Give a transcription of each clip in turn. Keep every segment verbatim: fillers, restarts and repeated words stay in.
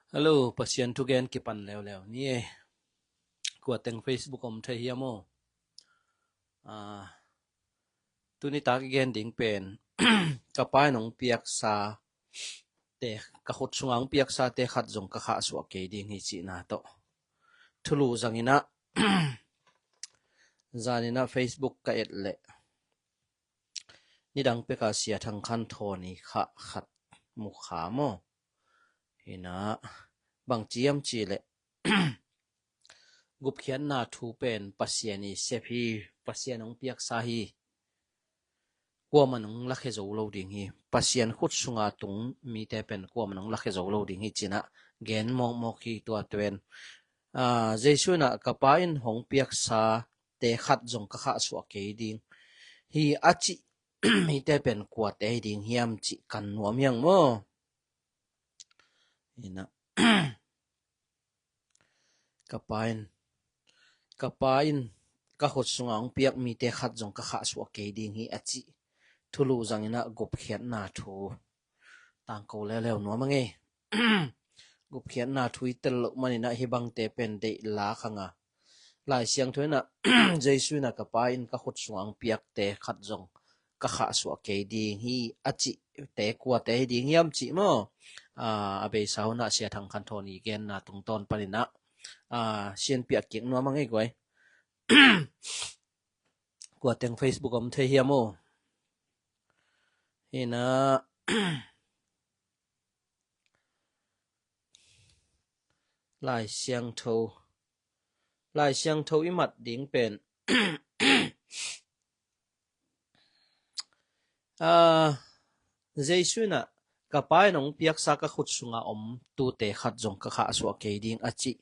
Hello, Pasian thugen kipan leuleu ni e. Kua teng Facebook om thei hiam aw? Ah, tuni tak i gen ding pen ka Pa in hong piaksa te, ka khut sunga hong piaksa te khat zong ka khahsuah kei ding hi cihna tawh. Thulu zangin ah zanin ah Facebook ka et leh nidang peka Sia Thang Khan Thawn i khah khat mu kha maw? Hi in ah bang ci hiam cih leh gupkhiatna thu pen Pasian i sep hi, Pasian hong piaksa hi. Kuaman hong lakhia zo lo ding hi. Pasian khut sunga tung mite pen kuaman hong lakhia zo lo ding hi ci in ah gen mawkmawk hi. Tua pen, ah, Jesu in ah ka Pa in hong piaksa te khat zong ka khahsuah kei ding hi a cih mite pen kuate hi ding hiam cih kan nuam hi hang maw? Hi in ah ka Pa in, ka Pa in ka khut sunga hong piak mite khat zong ka khahsuah kei ding hi a cih thulu zangin ah gupkhiatna thu tangko leuleu nuam a ngei. Gupkhiatna thu i tel loh manin ah hih bangte pen deih lak hang a, Lai Siangtho in ah Jesu in ah ka Pa in ka khut sunga hong piakte khat zong ka khahsuah kei ding hi a cihte kuate hi ding hiam cih maw? Ah, a beisa hun ah Sia Thang Khan Thawn i genna tungtawn panin ah, ah, sianpiak kik nuam a ngei guai. Kua teng Facebook om thei hiam aw? Hi in ah Lai Siangtho, Lai Siangtho i mat ding pen, ah, Jesu in ah ka Pa in hong piaksa ka khut sunga om tute khat zong ka khahsuah kei ding a cih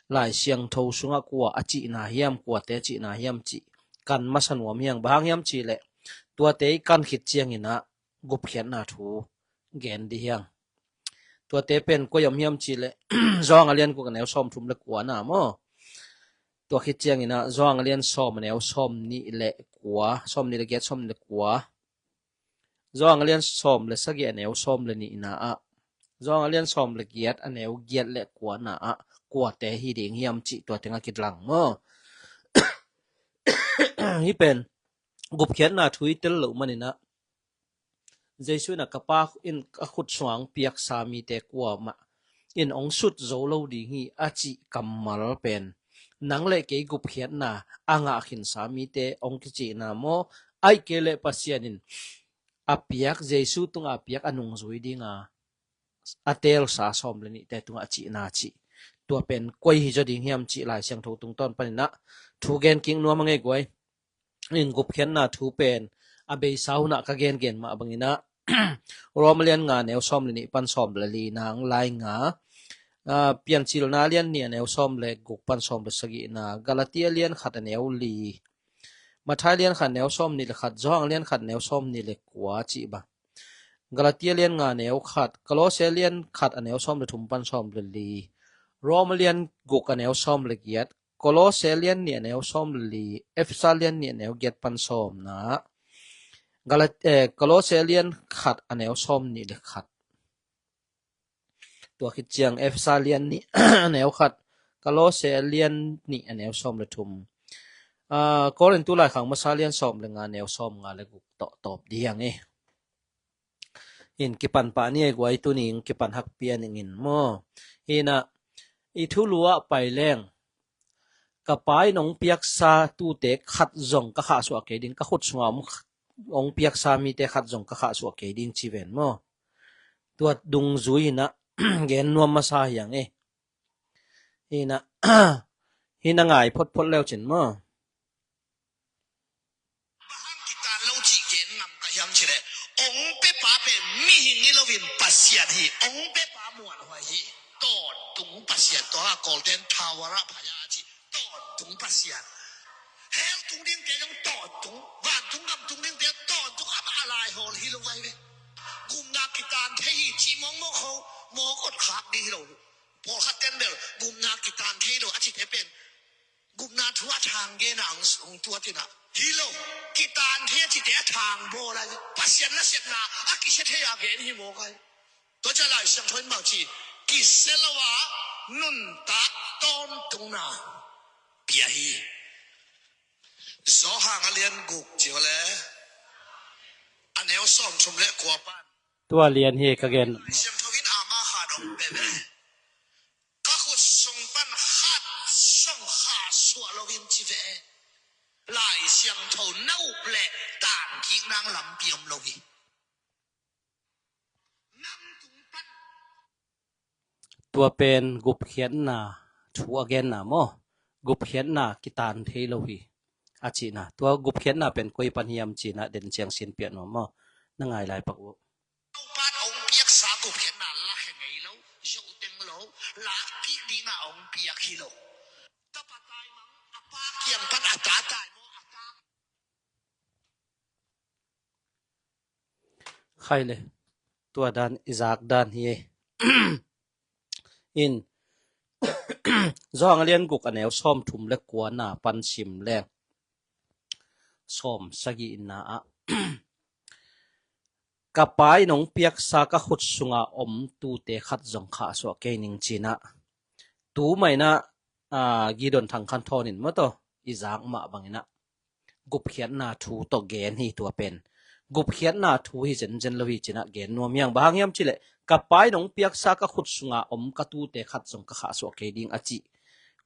Lai Siangtho sungah kua a cihna hiam, kuate a cihna hiam cih kan masa nuam hi hang. Bang hang hiam cih leh tuate i kan khit ciangin ah gupkhiatna thu gen ding hi hang. Tuate pen koi om hiam cih leh Johan a lian guk a neu sawmthum le kua na maw? Tua khit ciangin ah Johan a lian sawm a neu sawmnih le kua, sawmnih le giat, sawmnih le kua. Johan a lian sawm le sagih a neu sawm le nihna ah, Johan a lian sawm le giat a neu giat le kuana ah kuate hi ding hiam cih tua teng a kidlang maw? Hih pen gupkhiatna thu i tel loh manin ah Jesu in ah ka Pa in ka khut sunga hong piaksa mite kuamah in hong sut zo lo ding hi a cih kammal pen nang le kei gupkhiatna a ngah khinsa mite hong kicihna maw? Ahih kei leh Pasian in a piak, Jesu tungah a piak a nungzui dinga a teelsa sawm le nihte tungah a cihna cih tua pen koi hi zaw ding hiam cih Lai Siangtho tungtawn panin ah thu gen kik nuam a ngei guai. In gupkhiatna thu pen a beisa hun ah ka gengen mah bangin ah Rom a lian nga a neu sawm le nih pan sawm le li na, Lai nga, ah, Piancilna a lian nih a neu sawm le guk pan sawm le sagihna, Galatia a lian khat a neu li, Matthai a lian khat a neu sawmnih le khat, Johan a lian khat a neu sawmnih le kua cih bang, Galatia a lian nga a neu khat, Kolose a lian khat a neu sawm le thum pan sawm le li, Rom a lian guk a neu sawm le giat, Kolose a lian nih a neu sawm le li, Efesa a lian nih a neu giat pan sawmna, Galat-, eh, Kolose a lian khat a neu sawmnih le khat. Tua khit ciang Efesa a lian nih a neu khat, Kolose a lian nih a neu sawm le thum. Ah, Korintu laikhak masa a lian sawm le nga a neu sawm nga le guk tawh tawp ding hi. In kipan pah ni ei guai, tuni in kipan hakpia ning in maw? Hi in ah i thulu ah pai leng ka Pa in hong piaksa tute khat zong ka khahsuah kei ding, ka khut sunga hong, hong piaksa mite khat zong ka khahsuah kei ding ci ven maw? Tua dungzui in ah gen nuam masa hi hang e. Hi in ah, hi in ah ngai photphot leu cin maw? Bang hang kitan lo cih gen ngam ka hiam cih leh, ong pepa pen mihing hi loin Pasian hi, ong pepa muanhuai hi. Tawntung Pasian, tua a Kawlten thawara phaya a ci, tawntung Pasian. Hell tung dingte zong tawntung, vantung gam tung dingte tawntung, amah a laihawl hi lo vai ve. Gupna kitan thei hi cih mawkmawk ho, mawk ot khak ding hi lo. Pawlkhat ten bel gupna kitan thei lo a cite pen gupna thu a thang gen a hong, hong tuat in ah. Hi lo, kitan thei a cite a thang bawl a, Pasian nasepna a kisia thei a gen hi mawk ai. Tua ciang Lai Siangtho in bang ci, Kisia lo a nuntak tawntungna pia hi. Johan a lian guk ci uh le, a neu sawmthum le kua pan. Tua lian hi ka gen. Lai Siangtho in ama khat hong pia ve. Ka khut sung pan khat zong khah suah lo in ci ve. Lai Siangtho na up leh tankik nang lampi om lo hi. Nang tung pan. Tua pen gupkhiatna thu a genna maw? Gupkhiatna kitan thei lo hi a cihna. Tua gupkhiatna pen koi pan hiam cihna den ciang sin piak nuam maw? Na ngai lai pak uh. Topa'n hong piaksa gupkhiatna la khe ngei lo, zoh teng lo, lak kik dingah hong piak hi lo. Tapa taimang, a pa kiang pan a ta taimang, a ta. Khai le, tua dan i zak dan hi ei. In, Johan a lian guk a neu sawmthum le kuana pan sim leng. Sawm sagihna ah. Ka pa in hong piaksa ka khut sunga om tuute khat zong khah suah kei ning cinah. Tu maina, ah, Gideon Thang Khan Thawn in maw taw, i zak mah banginah. Gupkhiatna thu tawh gen hi tua pen. Gupkhiatna thu hi zenzen lo hi cinah gen nuam hiang. Bang hang hiam cileh, ka pa in hong piaksa ka khut sunga om ka tuute khat zong ka khah suah kei ding a cih.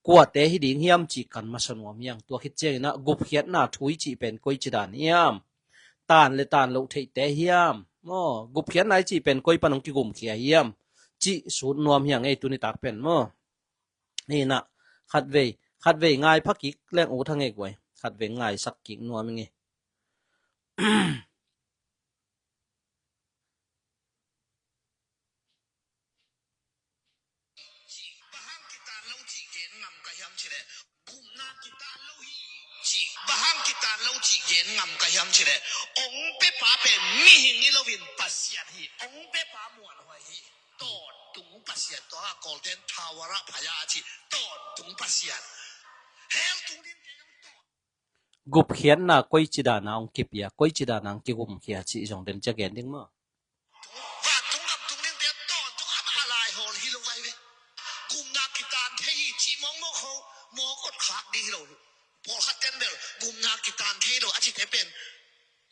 Kuate hi ding hiam cih kan masa nuam hiang. Tua khit cianginah gupkhiatna thu hi cih pen koi ci dan hiam? Tan le tan loh theihte hiam? Maw, gupkhiatna hi cih pen koi pan hong kigumkhia hiam? Cih sut nuam hiang ei tuni tak pen maw. Hinah, khatvei, khatvei ngai pha kik leng ut hang ei guai. Khatvei ngaisak kik nuam ing ei. Bang hang kitan lo cih gen ngam ka hiam cileh, gupna kitan lo hi. Cih, bang hang kitan lo cih gen ngam ka hiam cileh, ong pepa pen mihing hi loin Pasian hi. Ong pepa muanhuai hi. Tawntung Pasian, tua a Kawlten thawara phaya a ci, tawntung Pasian. Hell tung ding te zong tawn. Gupkhiatna koi ci dana ong kipia, koi ci dana ong kigumkhia cih zong den cia gen ding maw? Vantung gam tung ding te tawntung ama a lai hawl hi lo vai ve. Gupna kitan thei hi cih mawkmawk ho, mawk ot khak ding hi lo. Pawlkhat ten bel, gupna kitan thei lo a cite pen.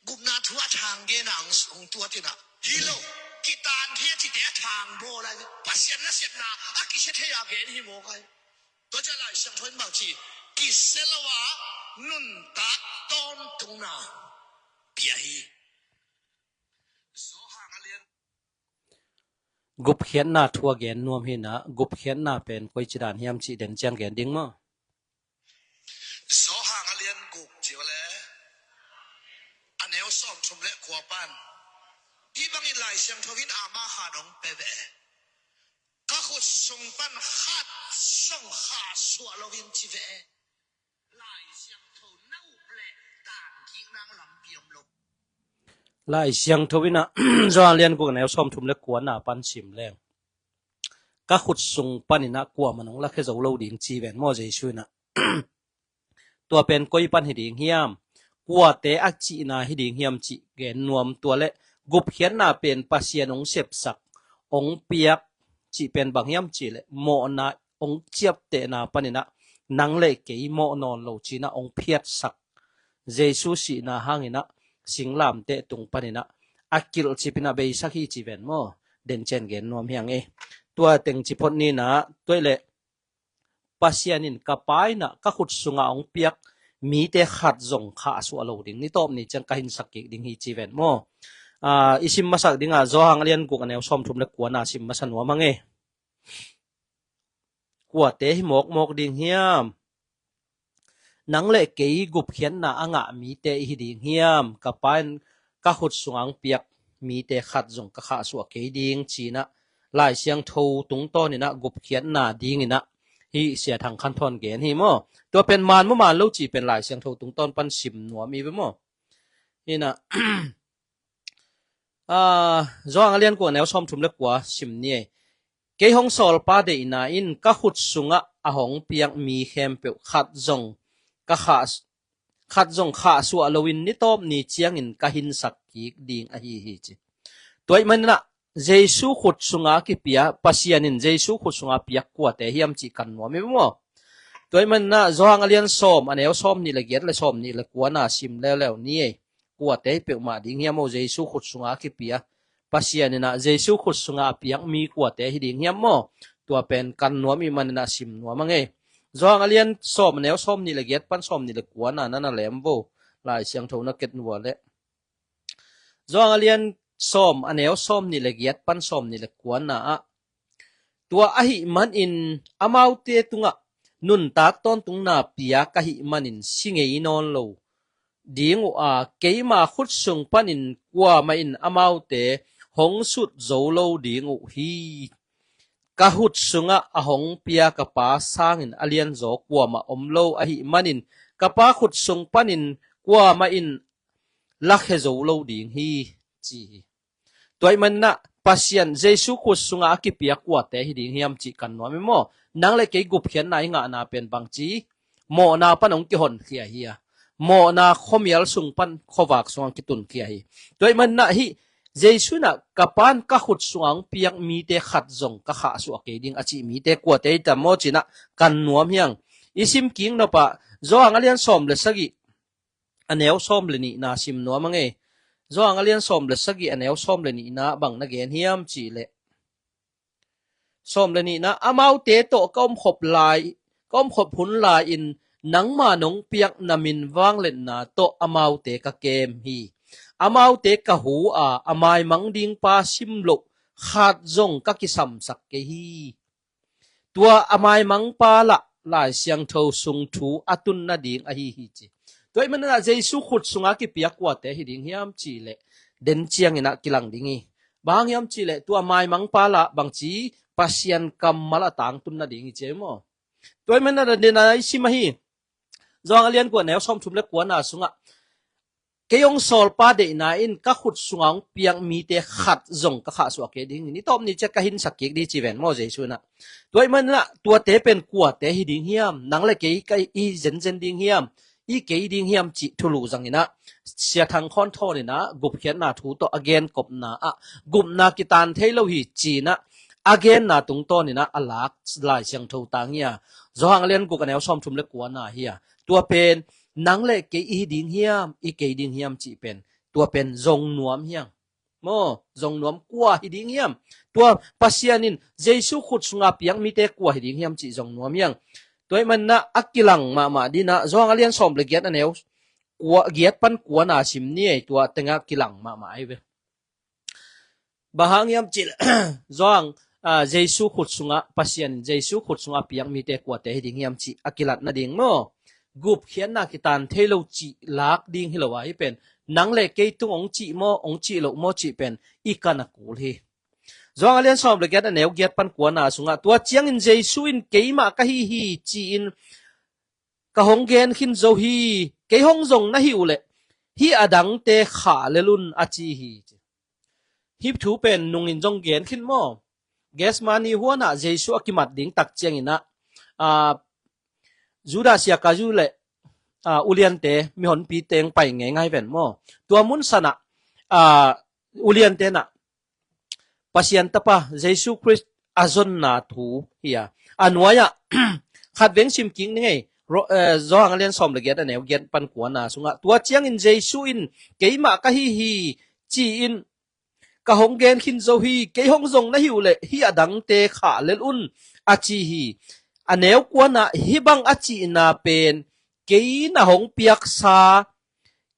Gupna thu a thang gen a hong, hong tuat inah. Hi lo, kitan thei a cite a thang bawl ai. Pasian na siatna a kisia thei a gen hi mawk ai. Tua cia Lai Siangtho in bang ci, kisia lo a nuntak tawntungna pia hi. Johan a lian. Gupkhiatna thu a gen nuam hinah, gupkhiatna pen koi ci dan hiam cih den ciang gen ding maw? Johan a lian guk ci uh le, a neu sawmthum le kua pan. Hih bangin Lai Siangtho in ama khat hong pia ve. Ka khut sung pan khat zong khah suah lo in ci ve. Lai Siangtho na up leh tankik nang lampi om lo. Lai Siangtho inah, Johan lian guk a neu sawmthum le kuana pan sim leng. Ka khut sung paninah kuamah nong lakhia zo lo ding ci ven maw Jesu inah. Tua pen koi pan hi ding hiam? Kuate a cihna hi ding hiam cih gen nuam tua le gupkhiatna pen Pasian ong sepsak, ong piak cih pen bang hiam cih le mawhna ong ciaptehna paninah nang le kei mawh nawn lo cinah ong phiatsak. Jesu sihna hanginah singlamteh tung paninah a kilhcipinah beisak hi ci ven maw? Den cian gen nuam hiang ei. Tua teng ci phot ninah tuai le Pasian in ka pa inah ka khut sungah hong piak mite khat zong khah suah lo ding. Ni tawp ni ciang ka hinsak kik ding hi ci ven maw? Ah, i sim masak dingah Johan a lian guk a neu sawmthum le kuana sim masa nuam hang ei. Kuate hi mawkmawk ding hiam? Nang le kei gupkhiatna a ngah mite i hi ding hiam? Ka pa in ka khut sungah hong piak mite khat zong ka khah suah kei ding cinah Lai Siangtho tungtawninah gupkhiatna dinginah hih Sia Thang Khan Thawn gen hi maw? Tua pen man maw man lo cih pen Lai Siangtho tungtawn pan sim nuam i ve maw? Hinah Ah, Johan a lian guk a neu sawmthum le kua sim ni ei. Kei hong sawlpa deihna in ka khut sungah a hong piak mi khempeuh khat zong ka khah, khat zong khah suah loin ni tawp ni ciangin ka hinsak kik ding ahi hi ci. Tua ih maninah Jesu khut sunga kipia, Pasian in Jesu khut sunga piak kuate hiam cih kan nuam hi maw? Tua ahih manin ah Johan a lian sawm, a neu sawm nih le giat le sawm nih le kua na sim leuleu ni ei. Kuate hi peuhmah ding hiam maw, Jesu khut sunga kipia? Pasian in ah Jesu khut sunga a piak mi kuate hi ding hiam maw? Tua pen kan nuam ahih manin ah sim nuam a ngei. Johan a lian sawm, a neu sawm nih le giat pan sawm nih le kua na na na lem vo. Lai Siangtho na ket nua leh. Johan a lian sawm, a neu sawm nih le giat pan sawm nih le kua na ah, tua ahih manin amaute tungah nuntak tawntungna piak ahih manin si ngei nawn lo ding uh a, keima khut sung panin kuamah in amaute hong sut zo lo ding uh hi. Ka khut sungah a hong pia ka Pa sangin a lianzaw kuamah om lo ahih manin ka Pa khut sung panin kuamah in lakhia zo lo ding hi, ci hi. Tua ahih manin ah Pasian Jesu khut sunga a kipia kuate hi ding hiam cih kan nuam hi maw? Nang le kei gupkhiatna i ngahna pen bangci, mawhna pan hong kihonkhia hi a, mawhna khuamial sung pan khuavak sungah kitunkhia hi. Tua ahih manin ah hih Jesu in ah ka Pa in ka khut sungah hong piak mite khat zong ka khahsuah kei ding a cih mite kuate hi tam maw ci-in ah kan nuam hi hang. I sim kik nop ah Johan a lian sawm le sagih, a neu sawm le nihna sim nuam a ngei. Johan a lian sawm le sagih, a neu sawm le nihna bang na gen hiam cih leh, sawm le nihna, amaute tawh ka omkhop lai, ka omkhop hun lai-in nangma nong piak na min vangliatna tawh amaute ka kem hi. Amaute ka hu a, a maimang ding pa sim loh khat zong ka kisamsak kei hi. Tua a maimang pa lah Lai Siangtho sung thu a tun nading ahi hi ci. Tua ahih manin ah Jesu khut sunga kipia kuate hi ding hiam cih leh, den ciangin ah kilang ding hi. Bang hang hiam cih leh, tua maimang pa lah bangci, Pasian kammal a tangtun nading hi ci maw? Tua ahih manin ah den a i sim ahi. Johan a lian kua, a neu sawm thum le kuana sungah, kei hong sawlpa deihna in ka khut sunga hong piak mite khat zong ka khahsuah kei ding hi. Ni tawp ni ciang ka hinsak kik ding ci ven maw Jesu in ah. Tua ahih manin ah tuate pen kuate hi ding hiam? Nang le kei ka i zenzen ding hiam? I kei ding hiam cih thulu zangin ah, Sia Thang Khawn Thawn in ah gupkhiatna thu tawh a genkopna ah, gupna kitan thei lo hi ci-in ah a genna tungtawnin ah a lak Lai Siangtho tang hi a. Johan a lian guk, a neu sawm thum le kuana hi a. Tua pen nang le kei i hi ding hiam, i kei ding hiam cih pen, tua pen zong nuam hi hang. Maw, zong nuam. Kua hi ding hiam? Tua Pasian in Jesu khut sunga piak mite kua hi ding hiam cih zong nuam hi hang. Tua ahih manin ah a kilang mahmah dingin ah Johan a lian sawm le giat, a neu kua, giat pan kuana sim ni ei. Tua tengah kilang mahmah ahi ve. Bang hang hiam cih leh, Johan, ah, Jesu khut sungah, Pasian in Jesu khut sungah piak mite kuate hi ding hiam cih a kilat nading maw? Gupkhiatna kitan thei lo cih lak ding hi lo a, hih pen nang le kei tung hong cih maw, hong cih loh maw cih pen i kan a kul hi. Johan a lian sawm le giat, a neu giat pan kuana sungah, tua ciangin Jesu in, "Keimah ka hi hi," ci-in ka hong gen khin zo hi. "Kei hong zong na hih uh leh hih a dangte khah lel un," a ci hi. Hih thu pen nungin zong gen khin maw? Gethsemane huanah Jesu a kimat ding tak ciangin ah, ah, Judas Iskariot le, ah, uliante, mihonpite hong pai ngeingai ven maw? Tua mun sanah, ah, uliante nah Pasian Tapa Jesu Khrist a zonna thu hi a. A nuai-ah khat veng sim kik ni ngei. Ro-, eh, Johan a lian sawm le giat, a neu giat pan kuana sungah, tua ciangin Jesu in, "Keimah ka hi hi," ci-in ka hong gen khin zo hi. "Kei hong zong na hih uh leh hih a dangte khah lel un," a ci hi. A neu kuana, hih bang a cihna pen, "Kei na hong piaksa,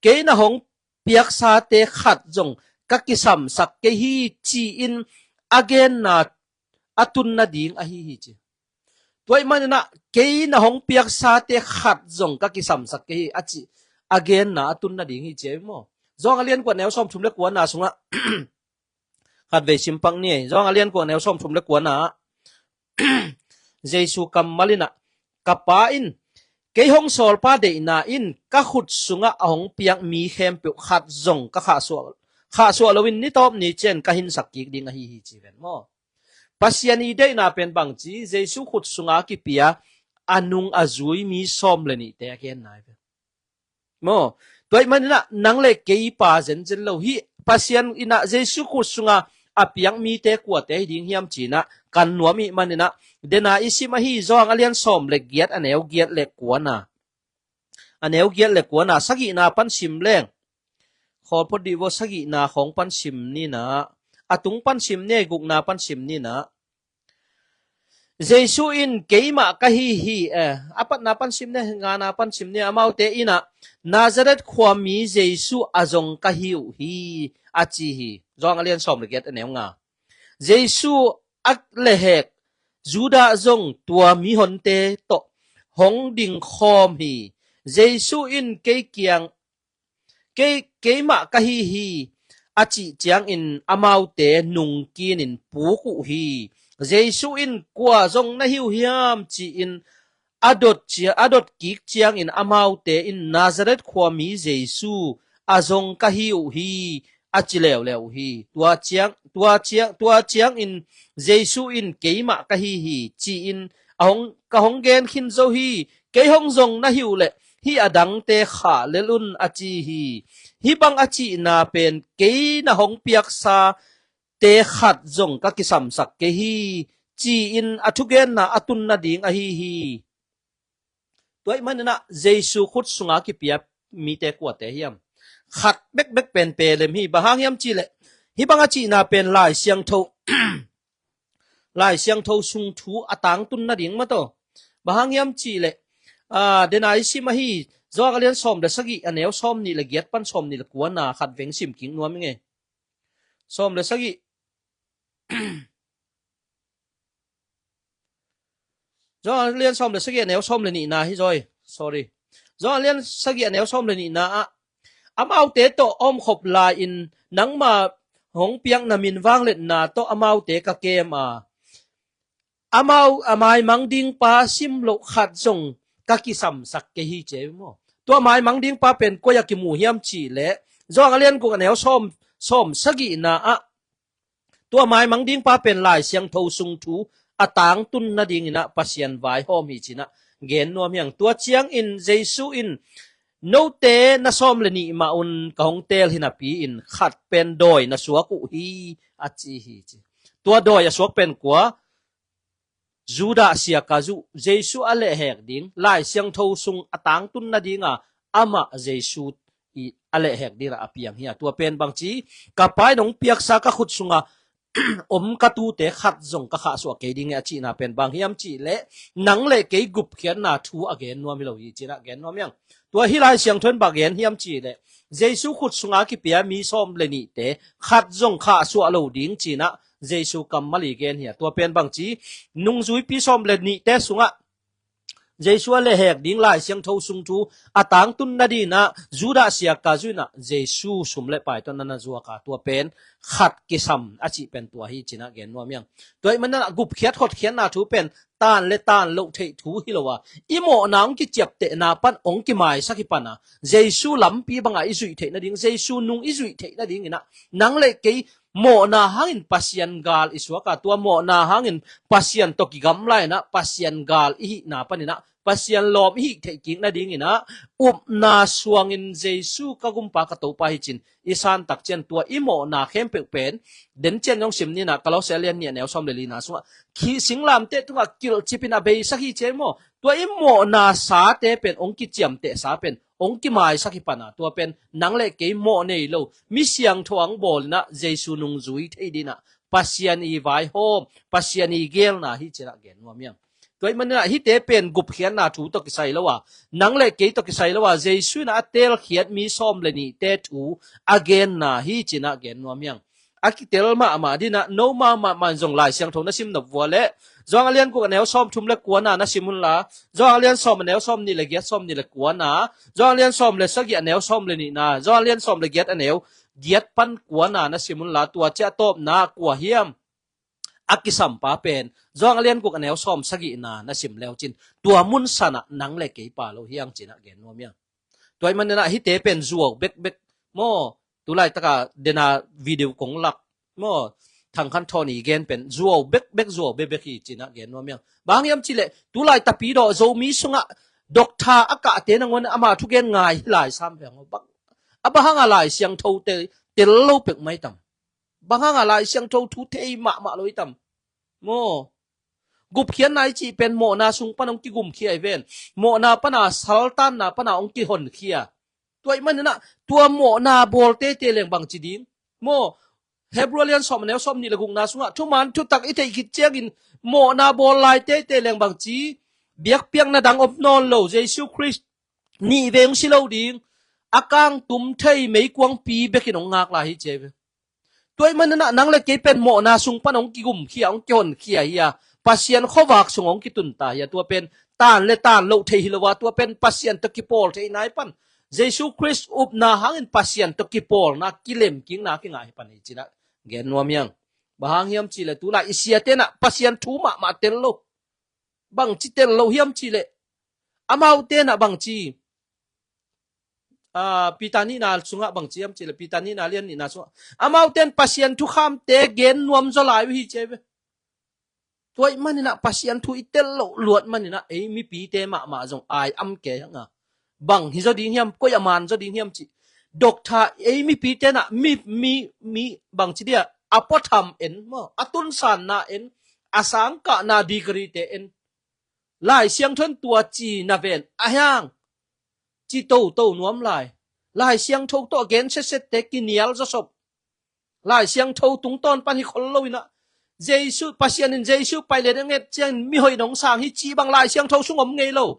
kei na hong piaksate khat zong ka kisamsak kei hi," ci-in a genna a tun nading ahi hi ci. Tua ahih manin ah, "Kei na hong piaksate khat zong ka kisamsak kei hi," a cih a genna a tun nading hi ci ahi maw? Johan a lian kua, a neu sawm thum le kuana sungah khat vei sim pak ni ei. Johan a lian kua, a neu sawm thum le kuana ah Jesu kammal in ah, "Ka Pa in kei hong sawlpa deihna in ka khut sungah a hong piak mi khempeuh khat zong ka khahsuah, khahsuah loin ni tawp ni ciang ka hinsak kik ding ahi hi," ci ven maw? Pasian i deihna pen bangci, Jesu khut sunga kipia a nung a zui mi sawm le nihte a genna hi ve. Maw, tua ahih manin ah nang le kei pa zenzen lo hi. Pasian in ah Jesu khut sunga a piak mite kuate hi ding hiam cinah kan nuam ih maninah, dena i sim ahi Johan a lian sawm le giat a neu giat le kuana, a neu giat le kuana, sagihna pan sim leng. Khawl phot dih vaw, sagihna khawng pan sim ninah, a tung pan sim ni, gukna pan sim ninah. Jesu in, "Keimah ka hi hi," eh, a patna pan sim ni, ngana pan sim ni, amaute inah, "Nazareth khuami Jesu a zong ka hi uh hi," a ci hi. Johan a lian sawm le giat a neu nga. Jesu a lehhek Judah zong tua mihonte tawh hong dingkhawm hi. Jesu in, "Kei kiang, kei, keimah ka hi hi," a cih ciangin amaute nungkinin puk uh hi. Jesu in, "Kua zong na hi uh hiam?" ci-in a dot cia-, a dot kik ciangin amaute in, "Nazareth khuami Jesu a zong ka hi uh hi," a ci leuleu uh hi. Tua ciang, tua ciang, tua ciangin Jesu in, "Keimah ka hi hi," ci-in a hong, ka hong gen khin zo hi. "Kei hong zong na hi uh leh hih a dangte khah lel un," a ci hi. Hih bang a cihna pen, "Kei na hong piaksa te khat zong ka kisamsak kei hi," ci-in a thugenna a tun nading ahi hi. Tua ih maninah Jesu khut sunga kipia mite kuate hiam? Khat bekbek pen pelem hi. Bang hang hiam cihleh, hih bang a cihna pen Lai Siangtho, Lai Siangtho sung thu a tangtun nading mataw. Bang hang hiam cihleh, ah, dena i sim ahi Johan a lian sawm le sagih a neu sawm nih le giat pan sawm nih le kuana khat veng sim kik nuam i ngei. Sawm le sagih. Johan a lian sawm le sagih a neu sawm le nihna hi zaw hi. Sorry. Johan a lian sagih a neu sawm le nihna ah, "Amaute tawh a omkhop lai-in nangma hong piakna min vangliatna tawh amaute ka kem a, amau a maimang ding pa simloh khat zong ka kisamsak kei hi," ci hi maw. Tua maimang ding pa pen koi-ah kimu hiam cihleh, Johan a lian guk a neu sawm, sawm sagihna ah, tua maimang ding pa pen Lai Siangtho sung thu a tangtun nadinginah Pasian vaihawm hi cinah gen nuam hiang. Tua ciangin Jesu in, "Note na sawm le nih mah un ka hong teel hi napi-in khat pen dawi na suak uh hi," a ci hi ci. Tua dawi a suak pen kua? Judah Siakazu, Jesu a lehhek ding, Lai Siangtho sung a tangtun nadinga amah Jesu i a lehhek dingah a piang hi a. Tua pen bangci, "Ka Pa in hong piaksa ka khut sunga om ka tuute khat zong ka khahsuah kei ding hi," a cihna pen bang hiam cihleh, nang le kei gupkhiatna thu a gen nuam hi lo hi cinah gen nuam hiang. Tua hih Lai Siangtho in bang gen hiam cihleh, Jesu khut sunga kipia mi sawm le nihte khat zong khahsuah lo ding cinah Jesu kammal i gen hi a. Tua pen bangci, nungzuipi sawm le nihte sungah Jesu a lehhek ding Lai Siangtho sung thu a tangtun nadinah Judah Siakazu inah Jesu sum le pai tawh na na zuak a, tua pen khat kisam a cih pen tua hi cinah gen nuam hiang. Tua ih maninah gupkhiat hotkhiatna thu pen tan le tan loh theih thu hi lo a, i mawhna hong kiciaptehna pan hong kimaisak hi pan a, Jesu lampi bangah i zuih theih nading, Jesu nung i zuih theih nadinginah nang le kei mawhna hangin Pasian gal i suak a, tua mawhna hangin Pasian tawh kigamla inah Pasian gal i hihna paninah Pasian lawm i hih theih kik nadinginah upna suangin Jesu ka gumpa ka Topa hi cin i santak cian, tua i mawhna khempeuh pen, den cian zong sim ninah, Kolosse a lian nih a neu sawm le lina sungah, khi singlamteh tungah kilhcipin a beisak hi ci hi maw. Tua i mawhna sate pen hong kiciamteh sa pen hong kimaisak hi pan a, tua pen nang le kei mawh nei lo, mi siangtho ang bawlinah Jesu nungzui thei dinah Pasian i vaihawm, Pasian i gelna hi cinah gen nuam hiang. Tua ih maninah hihte pen gupkhiatna thu tawh kisai lo a, nang le kei tawh kisai lo a, Jesu inah a teelkhiat mi sawm le nihte thu a genna hi cinah gen nuam hiang. A kitel mahmah dinah, no mahmah man zong Lai Siangtho na sim nop vua leh, Johan a lian guk a neu sawm thum le kuana na sim unla, Johan a lian sawm a neu sawm nih le giat, sawm nih le kuana, Johan a lian sawm le sagih a neu sawm le nihna, Johan a lian sawm le giat a neu giat pan kuana na sim unla, tua ciah tawpna kua hiam? A kisampa pen Johan a lian guk a neu sawm sagihna na sim leucin, tua mun sanah nang le kei pa lo hiang cinah gen nuam hiang. Tua ih maninah hihte pen zuau bekbek maw, tulaitaka dena video kong lak maw, Thang Khan Thawn i gen pen zuau bekbek, zuau bekbek hi cinah gen nuam hiang. Bang hiam cihleh, tulai tapi dawh Zomi sungah dokta a kahte nangawn ama thugen ngai hi lai sam veng aw. Bang a, bang hanga Lai Siangthote tel lo pek maitam. Bang hanga Lai Siangtho thu thei mahmah lo i tam? Maw, gupkhiatna i cih pen mawhna sung pan hong kigumkhia i ven. Mawhna pana saltanna pana hong kihonkhia. Tua ih maninah tua mawhna bawl teitei leng bangci ding? Maw, Hebrew lian sawm a neu sawm nih le gukna sungah thuman thutak i theih khit ciangin mawhna bawl lai teitei leng bangci? Biakpiakna dang om nawn lo, Jesu Khrist nih vei hong si lo ding, a kangtum thei meikuangpi bekin hong ngak lai hi ci hi ve. Tua ih maninah nang le kei pen mawhna sung pan hong kigumkhia, hong kihonkhia hi a, Pasian khuavak sung hong kitunta hi a, tua pen tan le tan loh thei hi lo a, tua pen Pasian tawh kipawl thei nai pan, Jesu Khrist upna hangin Pasian tawh kipawlna, kilemkikna kingah hi pan hi cinah gen nuam hiang. Bang hang hiam cihleh tulai i siatenah Pasian thu mahmah tel lo. Bangci tel lo hiam cihleh amautenah bangci, ah, Peter nihna sungah bangci hiam cihleh, Peter nihna lian nihna sungah amaute'n Pasian thukhamte gen nuam zaw lai uh hi ci hi ve. Tua ih maninah Pasian thu i tel loh luat maninah ei mipite mahmah zong ai am kei hanga. Bang hi zaw ding hiam, koi a man zaw ding hiam cih. Doctor, ei mipite nah mi, mi, mi bangci dia, a puatham en maw, a tunsanna en, a sangkahna degree te en. Lai Siangtho in tua ci na ven a hiang, ci toto nuam lai. Lai Siangtho tawh gen setsette kinial zawsop. Lai Siangtho tungtawn pan hi khol lo inah, Jesu, Pasian in Jesu pai le nget ciangin mihoih nong sang hi cih bang Lai Siangtho sung om ngei lo.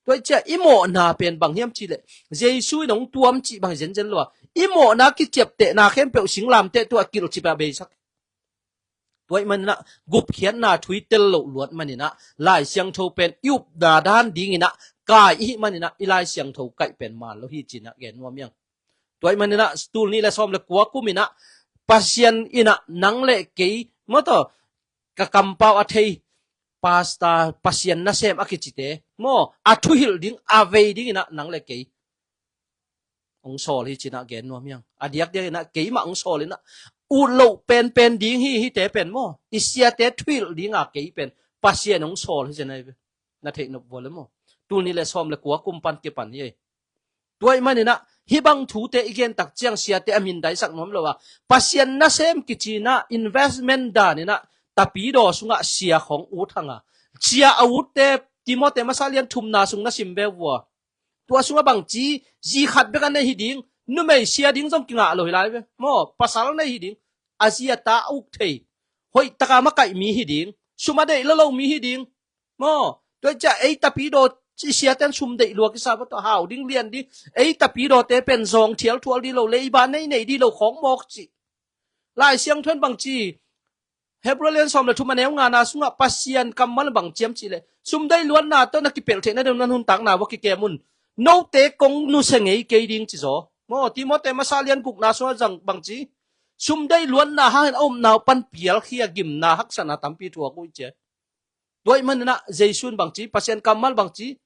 Tua ih ciah i mawhna pen bang hiam cihleh Jesu in hong tuam cih bang hi zenzen lo a, i mawhna kiciaptehna khempeuh singlamteh tua kilh cipah beisak. Tua ih maninah gupkhiatna thu i tel loh luat maninah Lai Siangtho pen i upna dan dinginah kai i hih maninah i Lai Siangtho kaih pen man lo hi cinah gen nuam hiang. Tua ih maninah tul nih le sawm le kua kum inah Pasian inah nang le kei, maw taw, ka kampau a thei, pastor, Pasian nasem a kicite maw, a thuhilh ding, a vei dinginah nang le kei hong sawl hi cinah gen nuam hiang. A diakdiak inah keimah hong sawl inah ut loh penpen ding hi, hite pen maw, i siate thuhilh dinga kei pen Pasian hong sawl hi cinah hi ve. Na theih nop vua le maw? Tul nih le sawm le kua kum pan kipan hi ei. Tua ih maninah hih bang thute i gentak ciang siate a mindaisak nuam lo a, Pasian nasem kicinah investment daninah tapidaw sungah sia khawng ut hanga, sia a utte Timothy masa lian thumna sung na sim ve vua. Tua sungah bangci, zi khat bek a nei hi ding, numei sia ding zong kingah lo hi lai ve maw, pasal nei hi ding, a zi a ta a uk thei, hoih taka makaih mi hi ding, sum a deih lo lo mi hi ding. Maw, tua ih ciah ei tapidaw i siaten sum deih lua kisa va tawh hau ding lian ding, ei tapidawte pen zawng thial thual dih lo, leiba nei nei dih lo khawng mawk cih. Lai Siangtho in bangci, Hebrew lian sawm le thum a neu ngana sungah Pasian kammal bang ciam cihleh, sum deih luatna tawh na kipelh theihna deuh na nuntakna va kikem un. Note kong nusia ngei kei ding ci zaw. Maw, Timothy masa lian gukna sungah zang bangci, sum deih luatna hangin a upna uh pan pialkhia gimna haksatna tampi thuak uh i cia. Tua ih maninah Jesu in bangci, Pasian kammal bangci,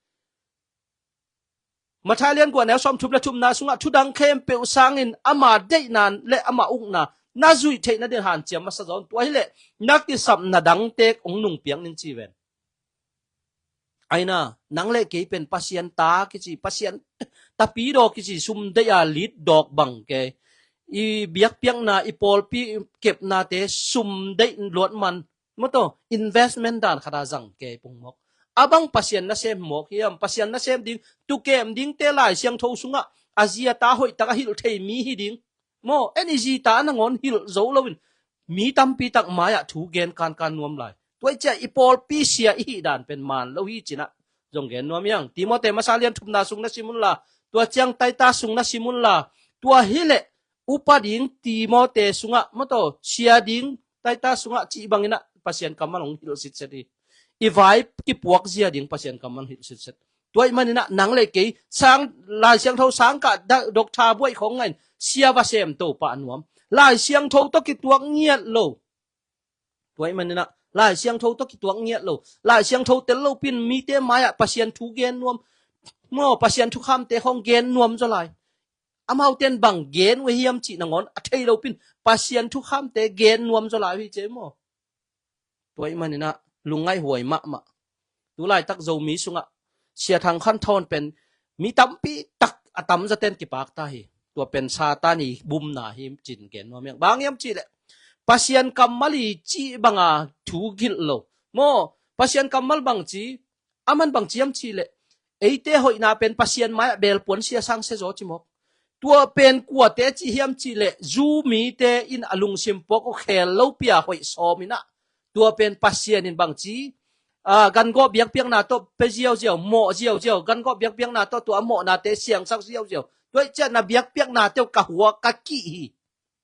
Matthai lian gua neu sawm thum le thumna sungah thudang khempeuh sangin ama deihna le ama ukna na zuih theihna ding hanciam masa zaw un. Tua hileh na kisapna dangte hong nungpiak ning ci ven. Aina, nang le kei pen Pasian ta kici, Pasian tapidaw kici, sum deih a lit dawk bang kei. I biakpiakna, i pawlpi kepnate sum deih luat man, maw taw, investment dan khata zang kei pung mawk. A bang Pasian nasem mawk hiam? Pasian nasem ding, tukem dingte Lai Siangtho sungah a zi a ta hoih taka hilh thei mi hi ding. Maw, en i zi ta a nangawn hilh zo loin mi tampi tak mai-ah thu gen kankan nuam lai. Tua ih ciah i pawlpi sia i hih dan pen man lo hi cinah zong gen nuam hiang. Timothy masa lian thumna sung na sim unla, tua ciang Titus sung na sim unla, tua hileh upa ding Timothy sungah, maw taw, sia ding Titus sungah cih banginah Pasian kammal hong hilh sitset hi. I vai kipuak zia ding Pasian kammal hong hilh sitset. Tua ih maninah nang le kei sang, Lai Siangtho sangkah da-, doctor buaih khawng ngain sia va sem to pah nuam. Lai Siangtho tawh kituak ngiat lo. Tua ih maninah Lai Siangtho tawh kituak ngiat lo, Lai Siangtho tel lopin mite mai-ah Pasian thu gen nuam, maw, Pasian thukhamte khawng gen nuam zaw lai. Amauten bang gen uh hiam cih nangawn a thei lopin Pasian thukhamte gen nuam zaw lai uh hi cia maw. Tua ih maninah lungngaih huai mahmah. Tulaitak Zomi sungah Sia Thang Khan Thawn pen mi tampi tak a tamzaten kipak ta hi. Tua pen Satan i bumna hi cin gen nuam hiang. Bang hiam cih leh Pasian kammal i cih banga thu hilh lo. Maw, Pasian kammal bang ci, aman bang ci hiam cih leh eite hoihna pen Pasian mai-ah belpuan sia sang sia zaw ci mawk. Tua pen kuate ci hiam cih leh zu mite in a lungsim puak uh khel lo pia hoih sawm inah. Tua pen Pasian in bang ci, a, gangawh biakpiakna tawh pe ziauziau, mawh ziauziau, gangawh biakpiakna tawh tua a mawhnate siangsak ziauziau. Tua ih ciah na biakpiaknate uh ka hua ka kih hi.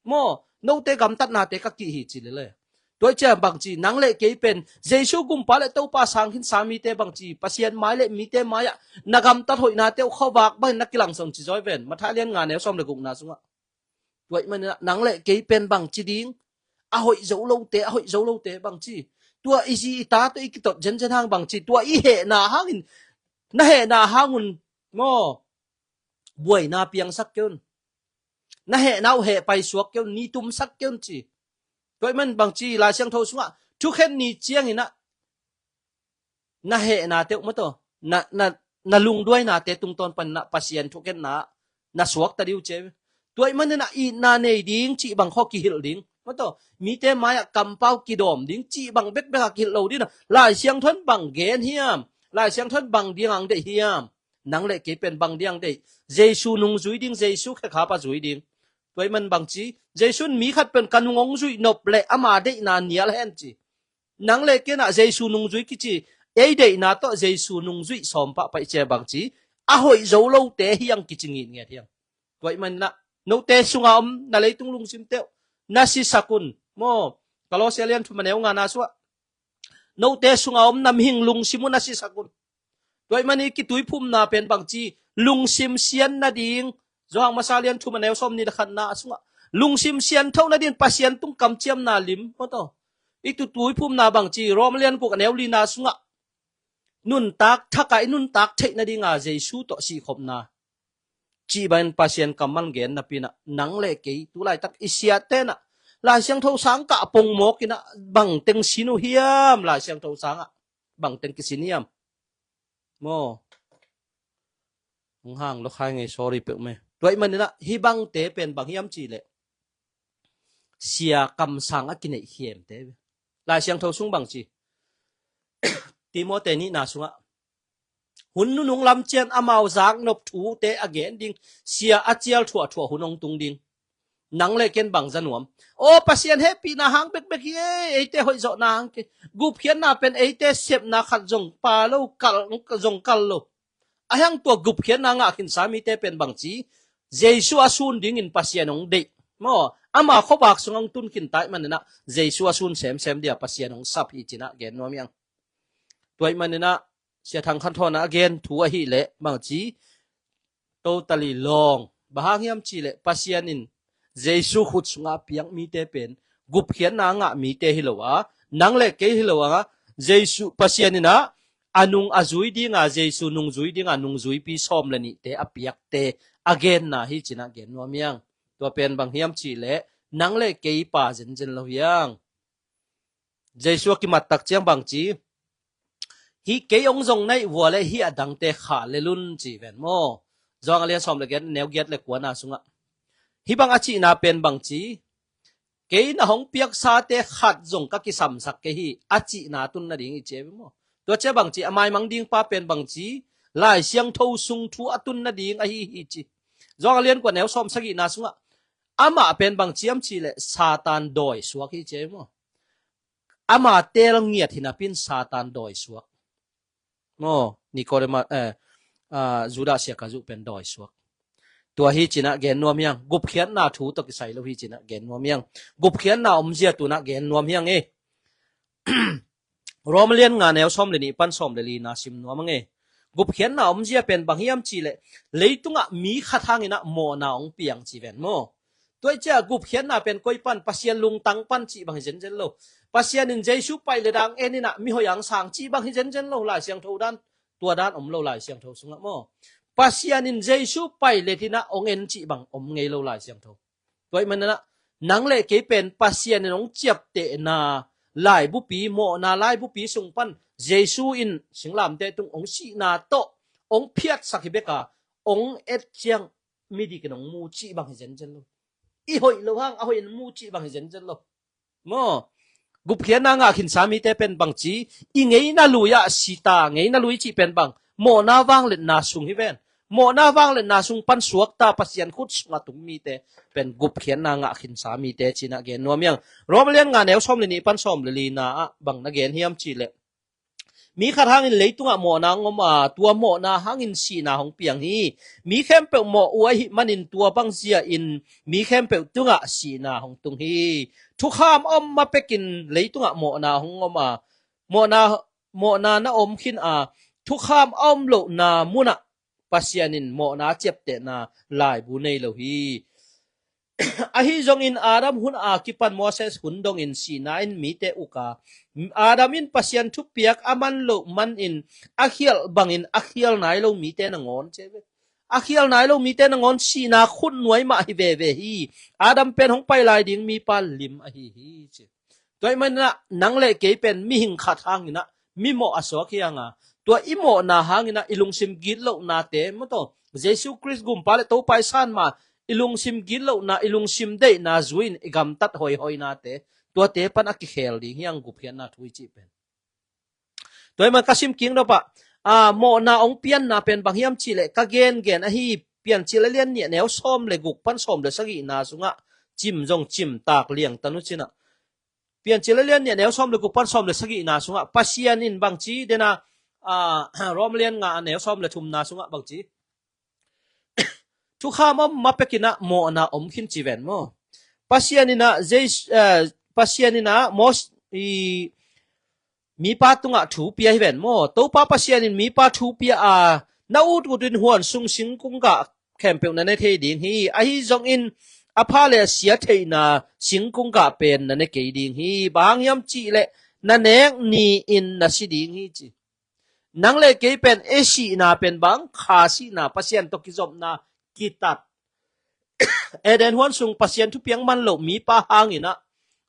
Maw, note gamtatnate ka kih hi ci lele. Tua ih ciah bang ci, nang le kei pen Jesu gumpa le Topa sang khin sa mite bang ci, Pasian mai le mite mai-ah na gamtat hoihnate uh khuavak bangin na kilangson ci zaw hi ven. Matthai lian nga neu sawm le gukna sungah. Tua ih manin ah nang le kei pen bang ci ding, a hoih zo lote, a hoih zo lote bang ci. Tua i zi i ta tawh i kitot zenzen hang bang ci. Tua i hehna hangin, na hehna hangun, maw, buaina piangsak kei un. Na hehna uh heh paisuak kei un, ni tumsak kei un ci. Tua ih man bang ci, Lai Siangtho sungah thukhen ni ciangin ah na hehna teuh maw taw, na, na, na lungduainate tungtawn panin ah Pasian thukhenna na suakta dih uh ci. Tua ih manin ah itna nei ding cih bang khaw kihilh ding maw taw, mite mai-ah kampau kidawm ding cih bang bekbek ah kihilh lo ding ah. Lai Siangtho in bang gen hiam? Lai Siangtho in bang ding ang deih hiam? Nang le kei pen bang ding ang deih? Jesu nungzui ding, Jesu khekhap a zui ding. Tua ih man bang ci, Jesu in mi khat pen ka nung hong zuih nop leh ama deihna nial hen ci. Nang le kei in ah Jesu nungzui kici, ei deihna tawh Jesu nungzui sawm pahpah i ci a bang ci, a hoih zo lote hiang kici ngitnget hiang. Tua ih manin ah note sunga om na leitung lungsimte uh na sisak un. Maw, Kolosia lian thum a neu ngana sungah, note sunga om na mihing lungsim uh na sisak un. Tua ih manin kituiphumna pen bang ci, lungsim sian nading, Johan masa lian thum a neu sawm nih le khatna sungah, lungsim siantho nading Pasian tung kamciamna lim maw taw. I tuiphumna bang ci, Rom lian guk a neu lina sungah, nuntak thak ah i nuntak theih nadinga Jesu tawh sihkhopna cih bangin Pasian kammal gen napi in ah nang le kei tu laitak i siate in ah Lai Siangtho sang kah a pongmawk in ah bang teng sin uh hiam? Lai Siangtho sangah bang teng kisin hiam? Maw, hong hang lo khai ngei, sorry peuh me. Tua ih manin ah hih bangte pen bang hiam cih leh sia kamsang a kineih khiamte. Lai Siangtho sung bang ci, Timote nihna sungah, hun nunung lam ciang amau zaknop thute a gen ding sia a cial thuahthuah hun hong tung ding. Nang le kei in bang za nuam? Aw, Pasian hehpihna hang bekbek hi ei, eite hoihzawhna hang kei. Gupkhiatna pen eite sepna khat zong pha lo, kal zong kal lo. A hiang tua gupkhiatna ngah khinsa mite pen bang ci, Jesu a sun dingin Pasian hong deih. Maw, ama khuavak sung hong tun khin ta ih manin ah Jesu a sun semsem dia Pasian hong sap hi ci in ah gen nuam hiang. Tua ih manin ah Sia Thang Khan Thawn a gen thu ahih leh bang ci, totally wrong. Bang hang hiam cih leh Pasian in Jesu khut sungah piak mite pen gupkhiatna a ngah mite hi lo a, nang le kei hi lo a, Jesu, Pasian in ah a nung a zui dinga, Jesu nungzui dinga nungzuipi sawm le nihte a piakte a genna hi ci in ah gen nuam hiang. Tua pen bang hiam cih leh nang le kei pa zenzen lo hiang. Jesu a kimat tak ciang bang ci, hih kei hong zong na hih vua le hih a dangte khah lel un ci ven maw. Johan a lian sawm le giat, neu giat le kuana sungah hih bang a cihna pen bang ci, kei na hong piaksate khat zong ka kisamsak kei hi a cihna tun nading hi ci e maw. Tua ciang bang ci, a maimang ding pa pen bang ci, Lai Siangtho sung thu a tun nading ahi hi ci. Johan a lian kua neu sawm sagihna sungah amah pen bang ci hiam cih leh Satan dawi suak hi ci e maw. Ama teel ngiat hi napi in Satan dawi suak. Maw, Nikodema, eh, ah, Judas Iskariot pen dawi suak. Tua hi ci in ah gen nuam hiang. Gupkhiatna thu tawh kisai lo hi ci in ah gen nuam hiang. Gupkhiatna omzia tu in ah gen nuam hiang e. Rom lian nga neu sawm le nih pan sawm le lina sim nuam ang e. Gupkhiatna omzia pen bang hiam cih leh leitungah mi khat hangin ah mawhna hong piang ci ven maw. Tua ih ciah gupkhiatna pen koi pan, Pasian lungtang pan cih bang hi zenzen lo. Pasian in Jesu paih le dang en in ah mihoih hong sang cih bang hi zenzen lo, Lai Siangtho dan, tua dan om lo Lai Siangtho sungah maw. Pasian in Jesu paih le ding in ah hong en cih bang om ngei lo Lai Siangtho. Tua ih manin ah nang le kei pen Pasian in hong ciaptehna laibupi, mawhna laibupi sung pan Jesu in singlamteh tung hong sihna tawh hong phiatsak hi bek a, hong et ciang midik in hong mu cih bang hi zenzen lo. I hoih lo hang a hoih in mu cih bang hi zenzen lo. Maw, gupkhiatna ngah khinsa mite pen bangci, i ngeina lui-ah si ta, ngeina lui cih pen bang, mawhna vangliatna sung hi ven. Mawhna vangliatna sung pan suakta Pasian khut sungah tung mite pen gupkhiatna ngah khinsa mite cinah gen nuam hiang. Rom lian nga neu sawm le nih pan sawm le lina ah bang na gen hiam cihleh, mi khat hangin leitungah mawhna hong om a, tua mawhna hangin sihna hong piang hi. Mi khempeuh mawh uh ahih manin tua bangzia in mi khempeuh tungah sihna hong tung hi. Thukham a om ma pekin leitungah mawhna hong om a, mawhna, mawhna na om khin a, thukham a om lohna munah Pasian in mawhna ciaptehna laibu nei lo hi. Ahi zongin Adam hun a kipan Moses hun dongin sihna in mite uk a, Adam in Pasian thupiak a man loh manin a khialh bangin a khial nai lo mite nangawn ci ve. A khial nai lo mite nangawn sihna khut nuai mah hi veve hi. Adam pen hong pai lai ding mipa lim ahi hi ci. Tua ahih maninah nang le kei pen mihing khat hanginah mimawh a suak hi hang a, tua i mawhna hanginah i lungsim gitlohnate, maw taw, Jesu Khrist gumpa le Topa i san ma i lungsim gitlohna, i lungsim deihna zui-in i gamtat hoihoinate, tuate pan a kikhel ding hi hang gupkhiatna thu i cih pen. Tua ahih man ka sim kik nop ah, a, mawhna hong pianna pen bang hiam cihleh ka gengen ahi, Piancil a lian nih a neu sawm le guk pan sawm le sagihna sungah cim zong cim tak liangtan uh cinah. Piancil a lian nih a neu sawm le guk pan sawm le sagihna sungah Pasian in bangci dena, a, Rom lian nga a neu sawm le thumna sungah bangci, thukham a om ma pekinah mawhna om khin ci ven maw? Pasian inah Jesu, eh, Pasian inah Mos-, i, mipa tungah thu pia hi ven maw? Topa Pasian in mipa thu pia a, na ut ut in huan sung singkung gah khempeuh na ne thei ding hi. Ahi zongin a pha le a sia theihna singkung gah pen na ne kei ding hi. Bang hang hiam cihleh na nek ni-in na si ding hi ci. Nang le kei pen e sihna pen bang, kha sihna, Pasian tawh kizopna, kitat. Eden huan sung Pasian thupiak man loh mipa hanginah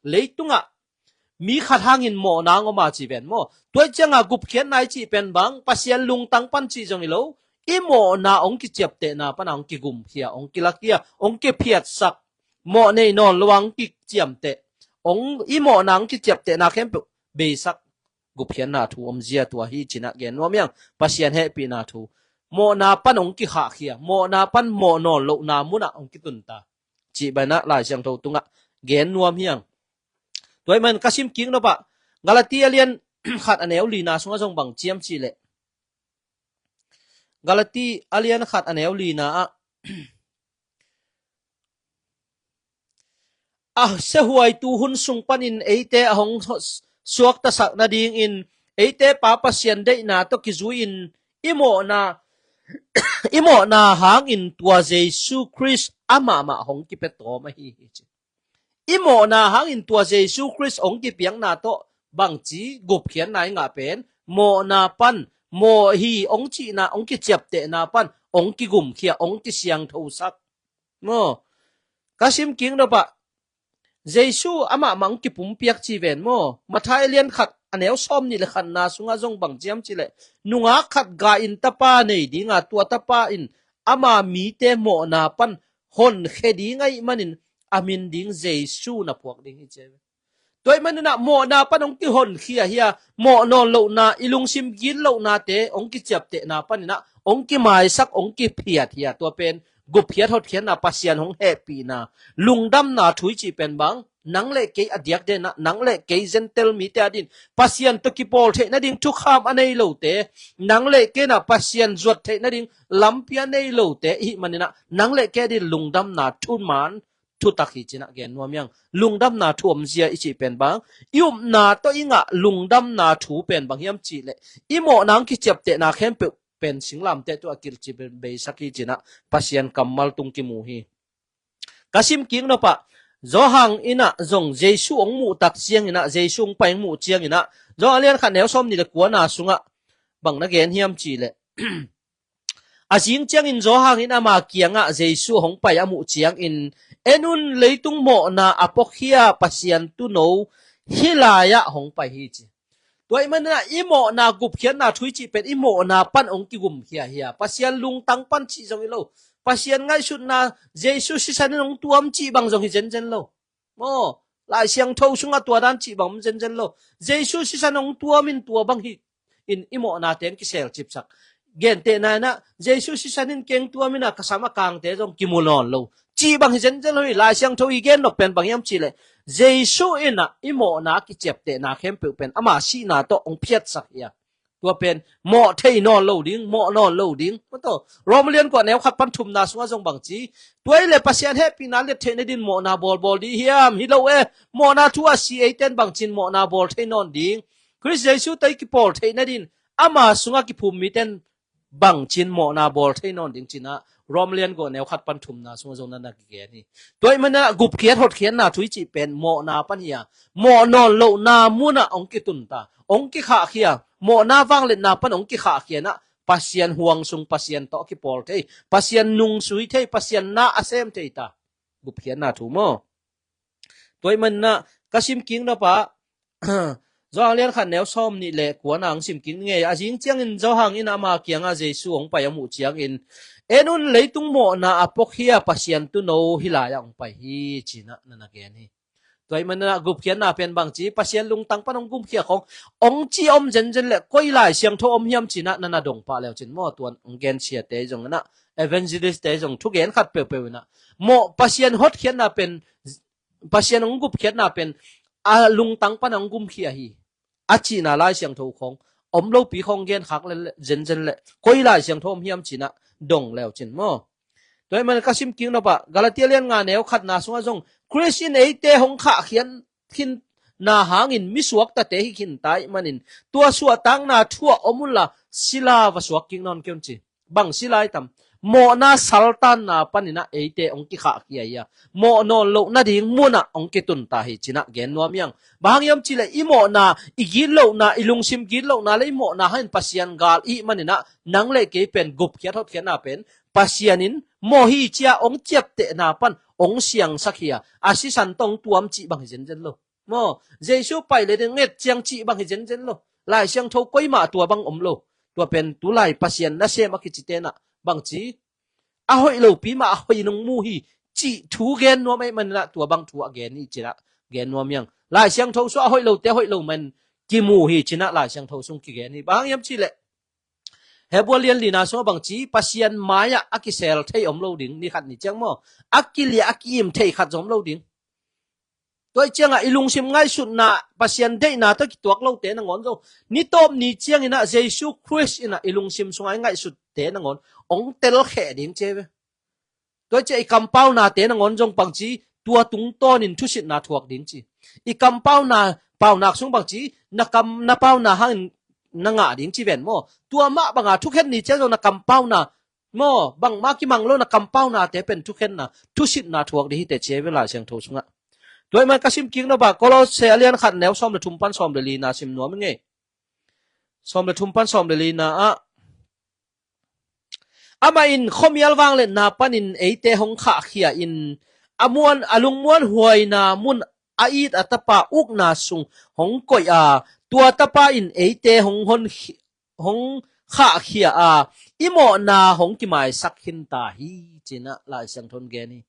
leitungah mi khat hangin mawhna hong om a ci ven maw? Tua ciangah gupkhiatna i cih pen bang, Pasian lungtang pan cih zong hi lo, i mawhna hong kiciaptehna pana hong kigumkhia, hong kilakhia, hong kiphiatsak, mawh nei nawn lo a hong kiciamteh, hong, i mawhna hong kiciaptehna khempeuh beisak gupkhiatna thu omzia tua hi cinah gen nuam hiang. Pasian hehpihna thu, mawhna pan hong kikhahkhia, mawhna pan mawh nawn lohna munah hong kitunta cih banah Lai Siangtho tungah gen nuam hiang. Tua ahih man ka sim kik nop ah, Galati a lian khat a neu lina sungah zong bang ciam cihleh, Galati a lian khat a neu lina ah, a siahuaitu hun sung panin eite a hong suaktasak nadingin eite Pa Pasian deihna tawh kizui-in i mawhna, i mawhna hangin tua Jesu Khrist amah mah hong kipia tawm ahi hi ci. I mawhna hangin tua Jesu Khrist hong kipiakna tawh bangci gupkhiatna i ngah pen, mawhna pan, mawh hi hong cihna, hong kiciaptehna pan hong kigumkhia, hong kisiangthosak. Maw, ka sim kik nop ah, Jesu amah mah hong kipumpiak ci ven maw? Matthai a lian khat a neu sawm nih le khatna sungah zong bang ciam cihleh, nungak khat gai-in tapa nei dinga, tua tapa in ama mite mawhna pan honkhia ding ahih manin a min ding Jesu na phuak ding hi ci ve. Tua ahih maninah mawhna pan hong kihonkhia hi a, mawh nawn lohna, i lungsim gitlohnate hong kiciaptehna paninah hong kimaisak, hong kiphiat hi a, tua pen gupkhiat hotkhiatna, Pasian hong hehpihna, lungdamna thu i cih pen bang, nang le kei a diak denah, nang le kei Gentile mite a din Pasian tawh kipawl theih nading thukham a nei lote, nang le kei inah Pasian zuat theih nading lampi a nei lote ihih maninah nang le kei a din lungdamna thuman thutak hi cinah gen nuam hiang. Lungdamna thu omzia i cih pen bang, i upna tawh i ngah lungdamna thu pen bang hiam cihleh, i mawhna hong kiciaptehna khempeuh pen singlamteh tawh a kilci beisak hi cinah Pasian kammal tung kimu hi. Ka sim kik nop ah, Johan inah zong Jesu hong muh tak cianginah, Jesu hong pai hong muh cianginah, Johan a lian khat neu sawm nih le kuana sungah bang na gen hiam cihleh, a zing ciangin Johan in ama kiangah Jesu hong pai a muh ciangin, en un, leitung mawhna a puakhia Pasian Tuuno hih lai-ah hong pai hi ci. Tua ahih maninah i mawhna gupkhiatna thu i cih pen i mawhna pan hong kigumkhia hi a, Pasian lungtang pan cih zong hi lo, Pasian ngaihsutna Jesu sisan in hong tuam cih bang zong hi zenzen lo. Maw, Lai Siangtho sungah tua dan cih bang om zenzen lo. Jesu sisan hong tuam in tua bang hi in i mawhnate hong kisel cipsak. Gentehna in ah Jesu sisan in keng tuam in ah ka sam a kangte zong kimu nawn lo cih bang hi zenzen lo hi. Lai Siangtho i gen nop pen bang hiam cih leh Jesu in ah i mawhna a kiciaptehna khempeuh pen ama sihna tawh hong phiatsak hi a. Tua pen mawh thei nawn lo ding, mawh nawn lo ding. Maw taw, Rom lian kua neu khat pan thumna sungah zong bang ci. Tua i le Pasian hehpihna liat theih nadin mawhna bawlbawl dih hiam? Hi lo e, mawhna thu a si eiten bang cin mawhna bawl thei nawn ding. Khrist Jesu tei kipawl theih nadin ama sungah kiphum miten bang cin mawhna bawl thei nawn ding cin ah Rom lian kua neu khat pan thumna sungah zong na na kigen hi. Tua i manah gupkhiat hotkhiatna thu i cih pen mawhna pan hi a, mawh nawn lohna munah hong kitun ta, hong kikhahkhia, mawhna vangliatna pan hong kikhahkhia in ah Pasian huang sung Pasian tawh a kipawl thei, Pasian nungsui thei, Pasian na a sem thei ta. Gupkhiatna thu maw? Tua i manah ka sim kik nop ah Johan lian khat neu sawm nih le kua na hong sim kik ni ngei. A zing ciangin Johan in ama kiangah Jesu hong pai a muh ciangin, en un, leitung mawhna a pok hi a, Pasian tuuno hih lai-ah hong pai hi, ci-in ah na na gen hi. Tua i manah gupkhiatna pen bang ci, Pasian lungtang pan hong gumkhia khong hong ci om zenzen le koi Lai Siangtho om hiam ci-in ah na na dong pah leu cin maw, tuan hong gensiate zong in ah evangelist te zong thugen khat peuhpeuh in ah mawh Pasian hotkhiatna pen, Pasian hong gupkhiatna pen a lungtang pan hong gumkhia hi a cihna Lai Siangtho khong om lopi khong gen khak le, le, zenzen le koi Lai Siangtho om hiam ci-in ah dong leu cin maw? Tua i manah ka sim kik nop ah Galatia lian nga neu khatna sungah zong Khrist in eite hong khahkhiat khinna hangin mi suaktate hi khin ta i hih manin tua suahtakna thu ah om unla sila va suak kik nawn kei un ci. Bang sila i tam? Mawhna saltanna panin ah eite hong kikhahkhia hi a, mawh nawn loh nading munah hong kitun ta hi ci-in ah gen nuam hi hang. Bang hang hiam cih leh i mawhna, i gitlohna, i lungsim gitlohna le i mawhna hangin Pasian gal i hih manin ah nang le kei pen gupkhiat hotkhiatna pen Pasian in mawh hi ci-a hong ciaptehna pan hong siangsak hi a, a sisan tawh hong tuam cih bang hi zenzen lo. Maw, Jesu pai le ding nget ciang cih bang hi zenzen lo. Lai Siangtho koi mah tua bang om lo. Tua pen tulai Pasian nasem a kicite in ah bang ci, a hoih lopi mah a hoih in hong mu hi cih thu gen nuam ahih manin ah tua bang thu a gen hi ci-in ah gen nuam hi hang. Lai Siangtho sung a hoih lote a hoih lo man kimu hi ci-in ah Lai Siangtho sung kigen hi. Bang hang hiam cih leh Hebru lian lina sungah bang ci, Pasian mai-ah a kisel thei om lo ding, ni khat ni ciang maw? A kilia a ki-im thei khat zong om lo ding. Tua i ciangah i lungsim ngaihsutna Pasian deihna tawh kituak lote nangawn zong ni tawp ni ciangin ah Jesu Khrist in ah i lungsim sungah i ngaihsutte nangawn hong telkheh ding ci ve. Tua i ciah i kampaunate nangawn zong bang ci, tua tungtawnin thusitna thuak ding ci. I kampauna, paunak sung bang ci, na kam, na pauna hangin na ngah ding ci ven maw? Tua mah banga thukhen ni ciang zong na kampauna maw, bangmah kimang lo na kampaunate pen thukhenna, thusitna thuak ding hi teh ci hi ve Lai Siangtho sungah. Tua i man ka sim kik nop ah Kolose a lian khat neu sawm le thum pan sawm le lina sim nuam hi ngei. Sawm le thum pan sawm le lina ah, amah in khuamial vangliatna panin eite hong khahkhia in a muan, a lungmuan huaina mun a it a Tapa ukna sung hong koih a, tua Tapa in eite hong hon hong khahkhia a, i mawhna hong kimaisak khin ta hi, ci-in ah Lai Siangtho in gen hi.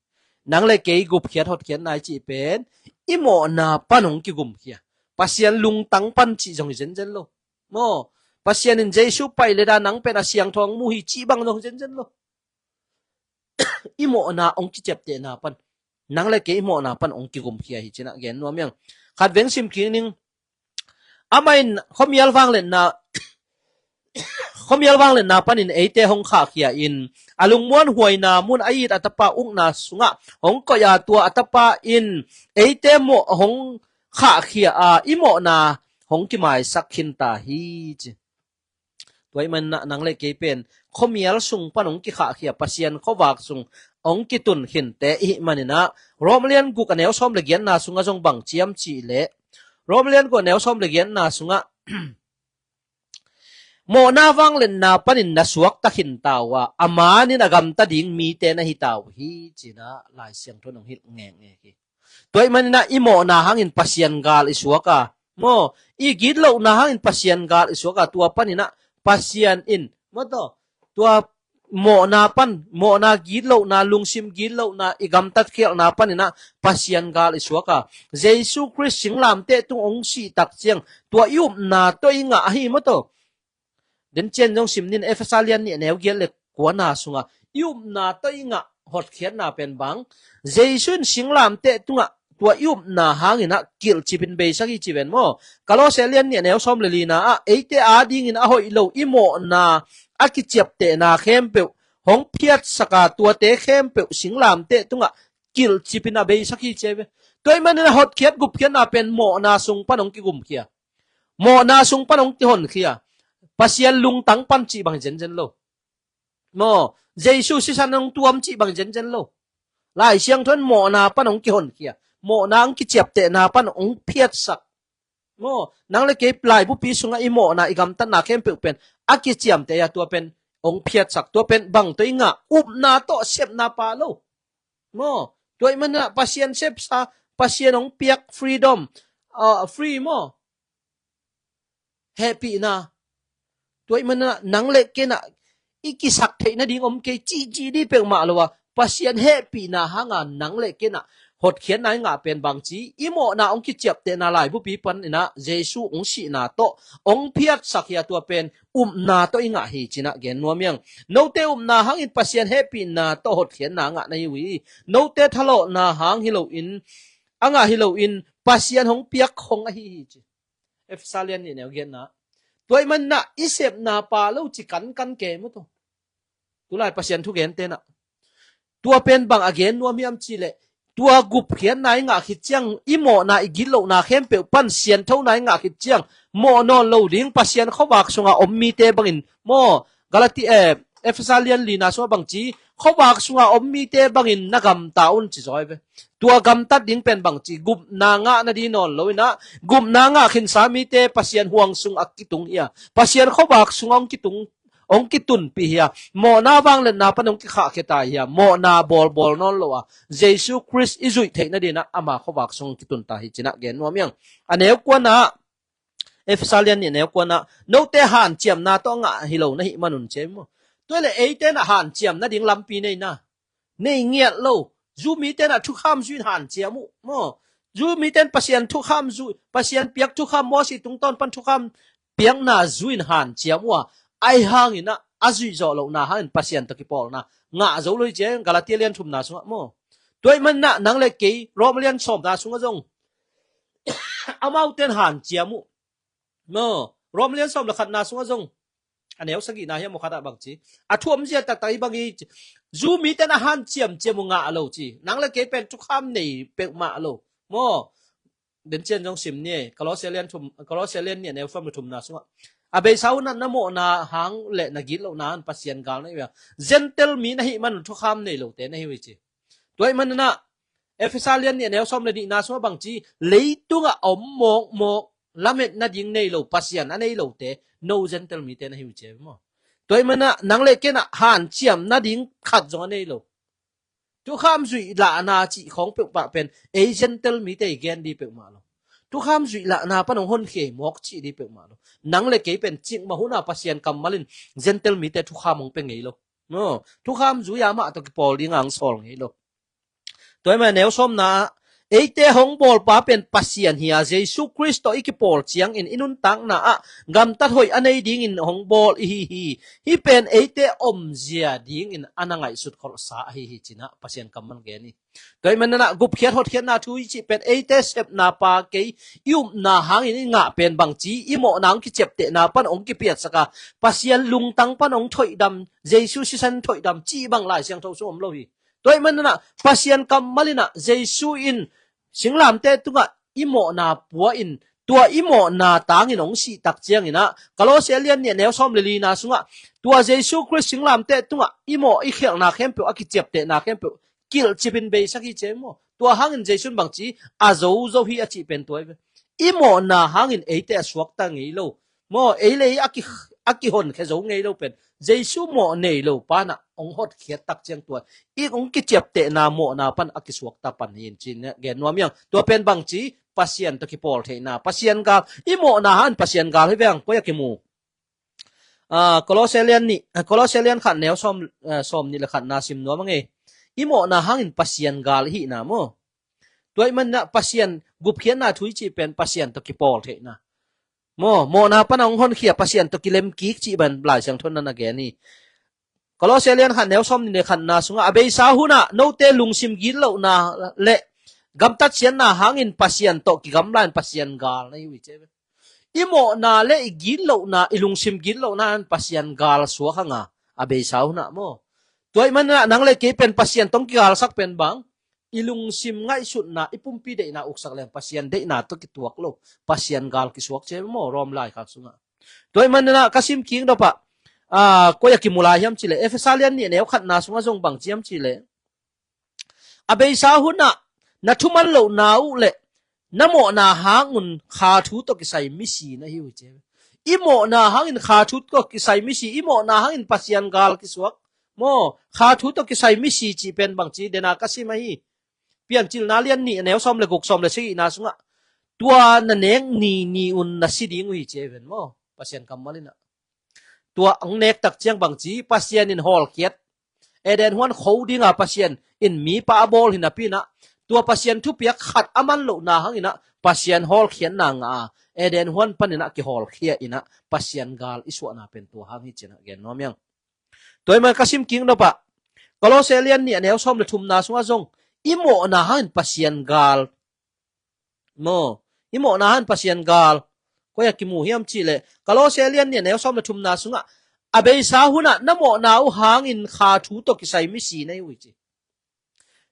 Nang le kei gupkhiat hotkhiatna i cih pen i mawhna pan hong kigumkhia. Pasian lungtang pan cih zong hi zenzen lo. Maw, Pasian in Jesu pai le dan nang pen a siangtho hong mu hi cih bang zong hi zenzen lo. I mawhna hong kiciaptehna pan, nang le kei i mawhna pan hong kigumkhia hi ci-in ah gen nuam hi hang. Khat veng sim kik ning. Amah in khuamial vangliatna, khuamial vangliatna panin eite hong khahkhia in a lungmuan huaina mun a it a Tapa ukna sungah hong koih a, tua a Tapa in eite mawh hong khahkhia a, i mawhna hong kimaisak khin ta hi, ci. Tua i manah nang le kei pen khuamial sung pan hong kikhahkhia, Pasian khuavak sung hong kitun khinte i hih manin ah Rom lian guk a neu sawm le giatna sungah zong bang ci hiam cih leh, Rom lian guk a neu sawm le giatna sungah mawhna vangliatna panin na suakta khin ta uh a, a manin a gamta ding mite na hi ta uh hi, ci-in ah Lai Siangtho in hong hilh ngekngek hi. Tua i manah i mawhna hangin Pasian gal i suak a, maw, i gitlohna hangin Pasian gal i suak a, tua panin ah Pasian in, maw taw, tua mawhna pan, mawhna gitlohna, lungsim gitlohna, i gamtat khialhna paninah Pasian gal i suak a. Jesu Khrist singlamteh tung hong sih tak ciang tua i upna tawh i ngah ahi maw tawh. Dencian zong sim nin, Efesa lian nih a neu giat le kuana sungah i upna tawh i ngah hotkhiatna pen bang, Jesu in singlamteh tungah tua i upna hanginah kilhcipin beisak hi ci ven maw. Kolosia lian nih a neu sawm le lina ah, eite adingin a hoih lo i mawhna a kiciaptehna khempeuh hong phiatsaka, tuate khempeuh singlamteh tungah kilhcipin a beisak hi ci ve. Tua ih manin a hotkhiat gupkhiatna pen mawhna sung pan hong kigumkhia. Mawhna sung pan hong kihonkhia. Pasian lungtang pan cih bang zenzen lo. Maw, Jesu sisan hong tuam cih bang zenzen lo. Lai Siangtho in mawhna pan hong kihonkhia. Mawhna hong kiciaptehna pan hong phiatsak. Maw, nang le kei laibupi sungah i mawhna, i gamtatna khempeuh pen a kiciamteh a, tua pen hong phiatsak. Tua pen bang tawh i ngah? Upna tawh, sepna pha lo. Maw, tua ih manah Pasian sepsa, Pasian hong piak freedom, ah, free maw. Hehpihna. Tua ih manah nang le kei nah i kisak theih nading om kei cihcih dih peuhmah lo a, Pasian hehpihna hanga nang le kei nah hotkhiatna i ngah pen bang ci, i mawhna hong kiciaptehna laibupi paninah Jesu hong sihna tawh hong phiatsak hi a, tua pen upna tawh i ngah hi cinah gen nuam hiang. Note upna hangin Pasian hehpihna tawh hotkhiatna a ngah na hi uh hi. Note thalawhna hang hi loin, a ngah hi loin, Pasian hong piak khong ahi hi ci. Efesa lian nih neu giatna. Tua ih manah i sepna pha lo ci kankan ke maw tawh. Tulai Pasian thugente nah tua pen bang a gen nuam hiam cihleh, tua gupkhiatna i ngah khit ciang, i mawhna, i gitlohna khempeuh pan sianthona i ngah khit ciang, mawh nawn lo ding, Pasian khuavak sunga om mite bangin maw. Galati, eh, Efesa lian lina sungah bang ci, khuavak sunga om mite bangin na gamta un ci zaw hi ve. Tua gamtat ding pen bang ci, gupna ngah nading nawn lo inah, gupna ngah khinsa mite Pasian huang sung a kitung hi a, Pasian khuavak sungah hong kitung, hong kitunpih hi a, mawhna vangliatna pan hong kikhahkhia ta hi a, mawhna bawlbawl nawn lo a, Jesu Khrist i zuih theih nadinah ama khuavak sung hong kitun ta hi cinah gen nuam hiang. A neu kuanah, Efesa lian nih a neu kuanah, note hanciamna tawh a ngah hi lo na hih manun ci maw. Tua le eite nah hanciam nading lampi nei na, nei ngiat lo. Zu mite nah thukham zui in hanciam uh maw. Zu mite in Pasian thukham zui, Pasian piak thukham, Mosi tungtawn pan thukham piakna zui in hanciam uh a, ahi hanginah a zuih zawh lohna hangin Pasian tawh kipawlna ngah zo lo hi ci. Galati lian thumna sungah maw. Tua ih manah nang le kei Rom lian sawmna sungah zong amaute in hanciam uh maw. Rom lian sawm le khatna sungah zong, a neu sagihna hiam maw, khatah bang ci, a thu omzia taktak hi bang hi ci. Zu mite in a hanciamciam uh ngah lo ci. Nang le kei pen thukham nei peuhmah lo maw. Dencian zong sim ni, Kolosia lian thum, Kolosia lian nih a neu sawm le thumna sungah, a beisa uh nah na mawhna hang le na gitlohna hang Pasian gal na hi uh a, Gentail mi na hih manun thukham nei lote na hi uh hi ci. Tua ih manah Efesa lian nih a neu sawm le nihna sungah bang ci, leitungah a om mawkmawk, lamet nading nei lo, Pasian a nei lote, no Gentail mite na hi uh ci maw. Tua ih manah nang le kei nah hanciam nading khat zong a nei lo. Thukham zuih lahna cih khawng peuhmah pen ei Gentail mite i gen dih peuhmah lo. Thukham zuih lahna pan hong honkhia mawk cih dih peuhmah lo. Nang le kei pen cikmah hun a Pasian kammal in Gentail mite thukham hong pia ngei lo. No, thukham zui a amah tawh kipawl ding a hong sawl ngei lo. Tua ih manah neu sawmna ah, eite hong bawlpa pen Pasian hi a, Jesu Khrist tawh i kipawl ciangin i nuntakna ah gamtat hoih a nei dingin hong bawl ihi hi. Hih pen eite omzia dingin a na ngaihsut kholhsa ahi hi cinah Pasian kammal gen hi. Tua ih manah gupkhiat hotkhiatna thu i cih pen eite sepna pha kei, i upna hangin i ngah pen bang ci, i mawhna hong kiciaptehna pan hong kiphiatsaka, Pasian lungtang pan hong thoihdam, Jesu sisan thoihdam cih bang Lai Siangtho sung om lo hi. Tua ih manah Pasian kammal inah Jesu in singlamteh tungah i mawhna pua in, tua i mawhna tangin hong sih tak cianginah Kolosia lian nih a neu sawm le lina sungah, tua Jesu Khrist singlamteh tungah i mawh i khialhna khempeuh, a kiciaptehna khempeuh kilhcipin beisak hi ci maw. Tua hangin Jesu in bang ci, a zozo hi a cih pen tua hi ve. I mawhna hangin eite a suakta ngei lo maw, ei le ei a ki, a kihonkhia zo ngei lo pen Jesu mawh nei lo panah hong hotkhiat tak ciang tua i hong kiciaptehna mawhna pan a kisuakta pan hi in ci gen nuam hiang. Tua pen bang ci, Pasian tawh kipawl theihna, Pasian gal, i mawhna hang Pasian gal hi veng, koi a kimu? Ah, Kolose lian nih, ah, Kolose lian khat neu sawm, ah, sawm nih le khatna sim nuam a ngei. I mawhna hangin Pasian gal i hihna maw? Tua ahih maninah Pasian gupkhiatna thu i cih pen Pasian tawh kipawl theihna. Maw, mawhna pana hong honkhia Pasian tawh kilemkik cih ban Lai Siangtho in a gen hi. Kolose lian khat neu sawm nih le khatna sungah a beisa hunah note lungsim gitlohna le gamtat siatna hangin Pasian tawh kigamla in Pasian gal na hi uh hi ci ve. I mawhna le i gitlohna, i lungsim gitlohna in Pasian gal suak hanga a beisa hunah maw? Tua ahih maninah nang le kei pen Pasian tawh hong kigalsak pen bang? I lungsim ngaihsutna, i pumpi deihna uksak leng Pasian deihna tawh kituak lo, Pasian gal kisuak ci ve maw, Rom laikhak sungah. Tua ahih maninah ka sim kik nop ah, ah, koi a kimu lai hiam cih leh, Efesa lian nih neu khatna sungah zong bang ci hiam cih leh, a beisa hunah na thuman lohna uh le na mawhna hangun kha thu tawh kisai misi na hi uh hi ci ve. I mawhna hangin kha thu tawh kisai misi, i mawhna hangin Pasian gal kisuak. Maw, kha thu tawh kisai misi cih pen bang ci dena ka sim ahi. Piancilna lian nih a neu sawm le guk, sawm le sagihna sungah tua na nek ni ni un na si ding uh hi ci a hi ven maw? Pasian kammal inah. Tua hong nek tak ciang bang ci, Pasian in hawlkhiat. Eden huan kho dinga Pasian in mipa a bawl hi napi inah, tua Pasian thupiak khat a man lohna hanginah Pasian hawlkhiatna ngah a, Eden huan paninah kihawlkhia inah Pasian gal i suahna pen tua hang hi cinah gen nuam hiang. Tua ahih man ka sim kik nop ah, Kolose lian nih a neu sawm le thumna sungah zong i mawhna hangin Pasian gal. Maw, i mawhna hangin Pasian gal. Koi a kimu hiam cih leh, Kolose lian nih a neu sawm le thumna sungah a beisa hunah na mawhna uh hangin kha thu tawh kisai misi na hi uh hi ci.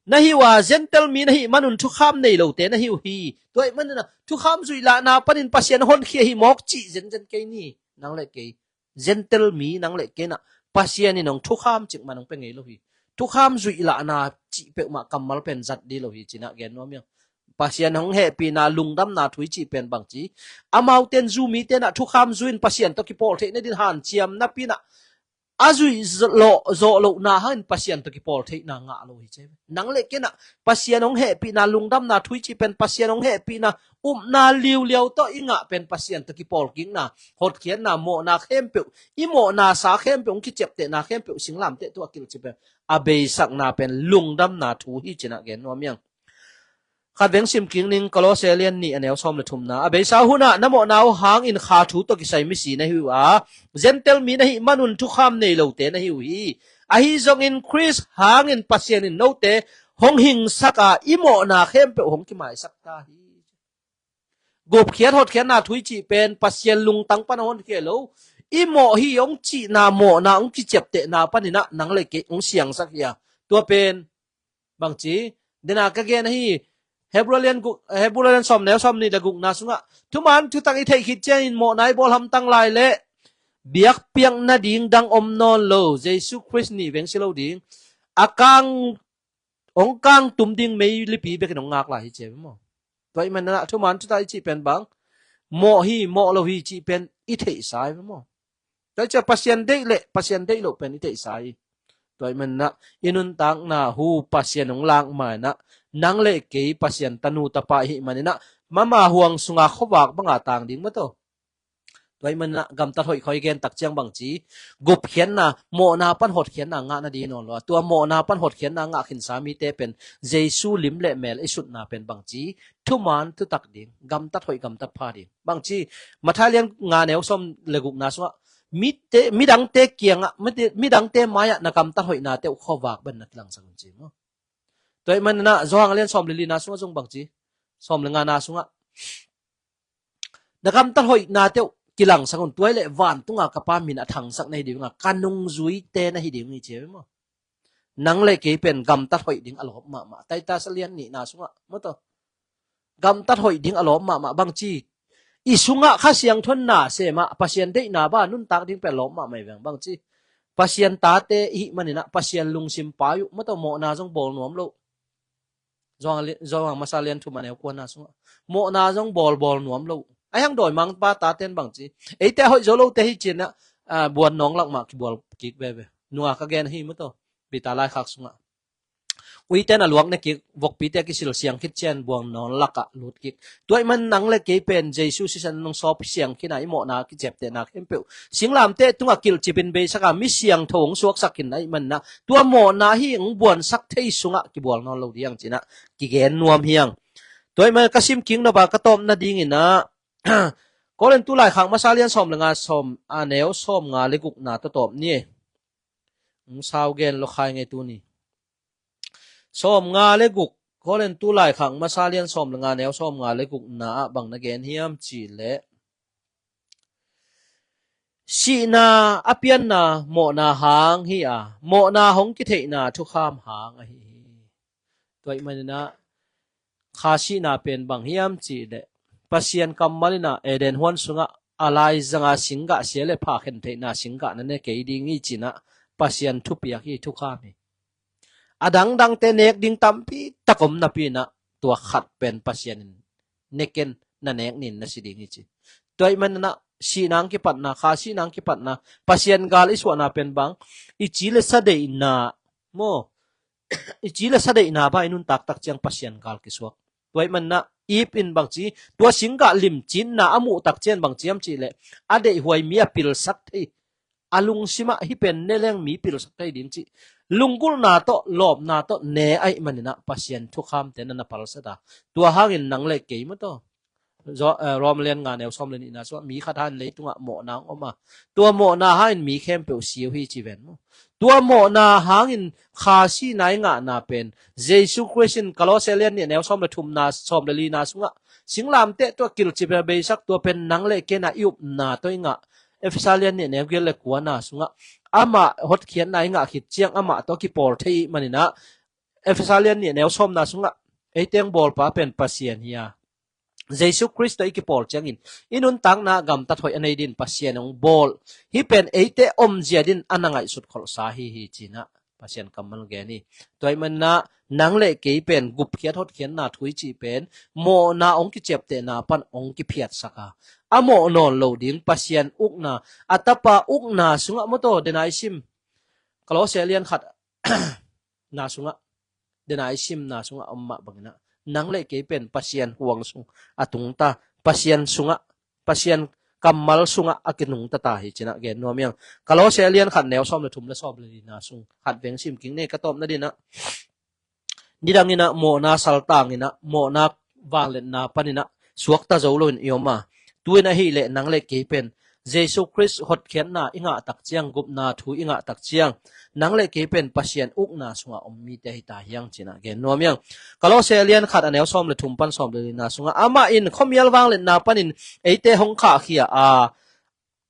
Na hi uh a, Gentile mi na hih manun thukham nei lote na hi uh hi. Tua ahih maninah thukham zuih lahna panin Pasian honkhia hi mawk cih zenzen kei ni, nang le kei. Gentile mi nang le kei inah Pasian in hong thukham cik man hong pia ngei lo hi. Thukham zuih lahna cih peuhmah kammal pen zat dih lo hi cinah gen nuam hiang. Pasian hong hehpihna lungdamna thu i cih pen bang ci, amaute in Jew mite inah thukham zui in Pasian tawh kipawl theih nadin hanciam napi inah a zuih zawh lohna hangin Pasian tawh kipawl theihna ngah lo hi ci. Nang le kei inah Pasian hong hehpihna lungdamna thu i cih pen Pasian hong hehpihna upna liuliau tawh i ngah pen Pasian tawh kipawl kikna, hotkhiatna, mawhna khempeuh, i mawhna sa khempeuh, hong kiciaptehna khempeuh singlamteh tawh a kilh cih pen a beisakna pen lungdamna thu hi cinah gen nuam hiang. Khat veng sim kik ning, Kolose lian nih a neu sawm le thumna. A beisa hunah na mawhna uh hangin kha thu tawh kisai misi na hi uh a, Gentile mi na hih manun thukham nei lote na hi uh hi. Ahi zongin Khrist hangin Pasian in note hong hingsak a, i mawhna khempeuh hong kimaisak ta hi. Gupkhiat hotkhiatna thu i cih pen Pasian lungtang pan a honkhia lo. I mawh hi hong cihna, mawhna hong kiciaptehna paninah nang le kei hong siangsak hi a. Tua pen bang ci, dena ka gen ahi, Hebrew lian guk, Hebrew lian sawm neu sawm nih le gukna sungah thuman thutak i theih khit ciangin mawhna i bawl hamtang lai leh biakpiak nading dang om nawn lo, Jesu Khrist nih veng si lo ding. A kang, hong kang tum ding meilipi bekin hong ngak lai hi ci a hi maw? Tua ahih maninah thuman thutak i cih pen bang? Mawh hi, mawh lo hi cih pen i theihsa hi maw? Tua hi ciah Pasian deih le Pasian deih loh pen i theihsa hi. Tua ahih maninah i nuntakna hu Pasian hong lak ma inah nang le kei Pasian tanu tapa i hih maninah mama huang sunga khuavak banga tang ding maw taw. Tua ahih maninah gamtat hoih khawng i gen tak ciang bang ci, gupkhiatna, mawhna pan hotkhiatna ngah nading nawn lo a, tua mawhna pan hotkhiatna ngah khinsa mite pen Jesu lim le mel i sutna pen bang ci, thuman thutak ding, gamtat hoih gamtat pha ding. Bang ci, Matthai lian nga neu sawm le gukna sungah mite, midangte kiangah, mite, midangte mai-ah na gamtat hoihnate uh khuavak bang na kilangsak un ci maw? Tua ahih maninah Johan lian sawm le lina sungah zong bang ci, sawm le ngana sungah na gamtat hoihnate uh kilangsak un, tua hi leh vantunga ka Pa min a thangsak na hi ding a, ka nungzuite na hi ding hi ci a hi maw? Nang le kei pen gamtat hoih ding a lawp mahmah. Titus lian nihna sungah maw taw, gamtat hoih ding a lawp mahmah. Bang ci, i sungah Kha Siangtho in na sem a, Pasian deihna bang nuntak ding pen lawp mahmah hi veng. Bang ci, Pasian tate i hih maninah Pasian lungsim pai uh maw taw, mawhna zong bawl nuam lo. Johan li-, Johan masa lian thum a neu kuana sungah mawhna zong bawlbawl nuam lo. Ahi hang dawimangpa taten bang ci, eite a hoih zo lote hi cinah, ah, buan nawng lak mah kibual kik veve. Nua ka gen ahi maw taw, Peter laikhak sungah. Uite na luak ne kik, vokpite a kisil siang khit ciang buang nawn lakah lut kik. Tua ahih man nang le kei pen Jesu sisan nong sawp siang khin a, i mawhna kiciaptehna khempeuh singlamteh tungah kilhcipin beisak a, mi siangtho hong suaksak khin ahih man ah, tua mawhna hi hong buansak thei sungah kibual nawn lo ding hi hang ci-in ah kigen nuam hi hang. Tua ahih man ka sim kik nop a ka tawpna dingin ah, Korintu laikhak masa lian sawm le nga, sawm, a neu sawm nga le gukna tawh tawp ni. Hong sau gen lo khai ngei tuni. Sawm nga le guk, Korintu laikhak masa lian sawm le nga, neu sawm nga le gukna ah bang na gen hiam cih leh, sihna a pianna mawhna hang hi a, mawhna hong kitheihna thukham hang ahi hi. Tua ahih manin ah, kha sihna pen bang hiam cih leh, Pasian kammal in ah Eden huan sungah a laizanga singgah sia le pha khen theihna singgah na ne kei ding hi ci-in ah Pasian thupiak hi, thukham hi. A dangdangte nek ding tampi tak om napi-in ah, tua khat pen Pasian in ne ken, na nek ni in na si ding hi ci. Tua ahih manin ah, sihna hong kipatna, kha sihna hong kipatna, Pasian gal i suahna pen bang, i ci le sa deihna maw, i ci le sa deihna bang i nuntak tak ciang Pasian gal kisuak. Tua ahih manin ah Eve in bang ci, tua singgah limcinna a muh tak ciang bang ci hiam cih leh, a deihhuai mi a pilsak thei, a lungsim ah hih pen ne leng mi pilsak thei ding cih lunggulhna tawh, lawpna tawh ne ahih manin ah Pasian thukhamte na na palsat a. Tua hangin nang le kei maw taw, Zo-, eh, Rom lian nga, neu sawm le nihna sungah, mi khat hangin leitungah mawhna hong om a, tua mawhna hangin mi khempeuh si uh hi ci ven maw. Tua mawhna hangin kha sihna i ngahna pen, Jesu Khrist in Kolose lian nih, neu sawm le thumna, sawm le lina sungah, singlamteh tungah kilhcip a beisak, tua pen nang le kei in ah i upna tawh i ngah. Efesa lian nih, neu giat le kuana sungah, amah hotkhiatna i ngah khit ciang amah tawh kipawl thei ahih manin ah, Efesa lian nih, neu sawmna sungah, eite hong bawlpa pen Pasian hi a, Jesu Khrist tawh i kipawl ciangin, i nuntakna gamtat hoih a nei dingin Pasian hong bawl. Hih pen eite omzia dingin a na ngaihsut kholhsa hi hi ci-in ah Pasian kammal gen hi. Tua ahih manin ah, nang le kei pen gupkhiat hotkhiatna thu i cih pen, mawhna hong kiciaptehna pan hong kiphiatsak a, a mawh nawn lo ding Pasian ukna, a Tapa ukna sungah maw taw, den a i sim, Kolose lian khat na sungah, den a i simna sungah om mah bangin ah, nang le kei pen Pasian huang sung a tungta, Pasian sungah, Pasian kammal sungah a kinungta ta hi ci-in ah gen nuam hi hang. Kolose lian khat, neu sawm le thum le sawm le lina sung khat veng sim kik ni, ka tawpna dingin ah. Nidangin ah mawhna saltangin ah, mawhna vangliatna panin ah suakta zo loin i om a, tu-in ahih leh nang le kei pen Jesu Khrist hotkhiatna i ngah tak ciang, gupna thu i ngah tak ciang, nang le kei pen Pasian ukna sungah om mite hi ta hi hang ci-in ah gen nuam hi hang. Kolose lian khat, a neu sawm le thum pan sawm le lina sungah, amah in khuamial vangliatna panin eite hong khahkhia a,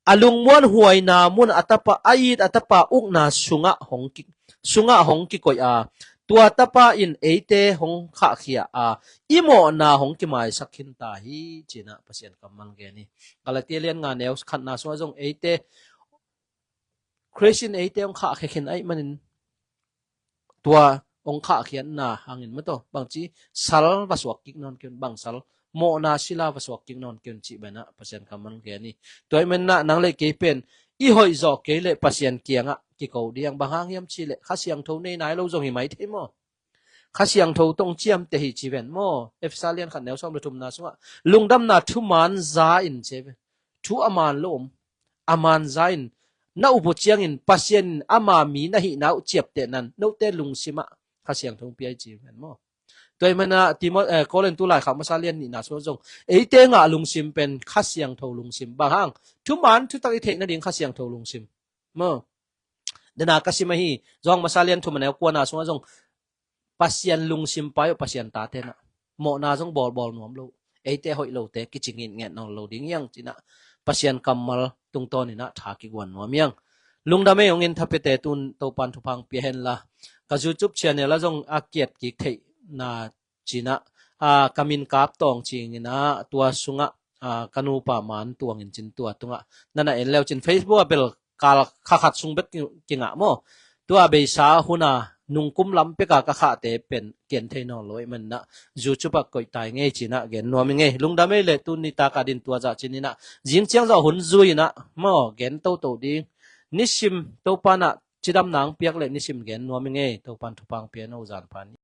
a lungmuan huaina mun a Tapa, a it a Tapa ukna sungah hong ki, sungah hong kikoih a, tua Tapa in eite hong khahkhia a, i mawhna hong kimaisak khin ta hi ci-in ah Pasian kammal gen hi. Galatia lian nga, neu khatna sungah zong eite, Khrist in eite hong khahkhia khin ahih manin, tua hong khahkhiatna hangin maw taw, bangci sal va suak kik nawn kei un, bang sal, mawhna sila va suak kik nawn kei un cih bangin ah Pasian kammal gen hi. Tua ahih manin ah nang le kei pen i hoih zawh kei leh Pasian kiangah kiko ding, bang hang hiam cih leh Kha Siangtho nei nai lo zong hi mai thei maw. Kha Siangtho tawh hong ciamteh hi ci ven maw. Efesa lian khat, neu sawm le thumna sungah, lungdamna thuman za in ci ven. Thu a man lo om, a man za in, na up uh ciangin Pasian in ama mi na hihna uh ciapteh nan, note lungsim ah Kha Siangtho hong pia hi ci ven maw. Tua ahih manin ah Timo-, eh, Korintu laikhak masa lian nihna sungah zong, eite ngah lungsim pen Kha Siangtho lungsim. Bang hang? Thuman thutak i theih nading Kha Siangtho lungsim maw. Den a ka sim ahi, Johan masa lian thum, a neu kuana sungah zong, Pasian lungsim pai uh, Pasian tate in ah, mawhna zong bawlbawl nuam lo, eite hoih lote kici ngitnget nawn lo ding hi hang ci-in ah Pasian kammal tungtawnin ah tha kiguan nuam hi hang. Lungdam ei, hong en tha piate, tu-in Topa'n thupha hong pia hen la. Ka YouTube channel ah zong a kiat kik theihna ci-in ah, a, ka min Kap Tawng Cing in ah, tua sungah, a, ka nupa man tuangin cin tua tungah na na en leu cin, Facebook ah bel kal kha khat sung bek ki, kingah maw. Tua beisa hun a nungkum lam pek a ka khahte pen ken thei nawn lo ahih manin ah, YouTube ah koih tai ngei ci-in ah gen nuam ing ei. Lungdam ei leh, tu nitak a dingin tua zah ci-in ah, zing ciang zawh hun zui-in ah maw, gen toto ding. Nisim Topa'n ah cidamna hong piak leh nisim gen nuam ing ei. Topa'n thupha hong pia hen aw, u zan pha ni.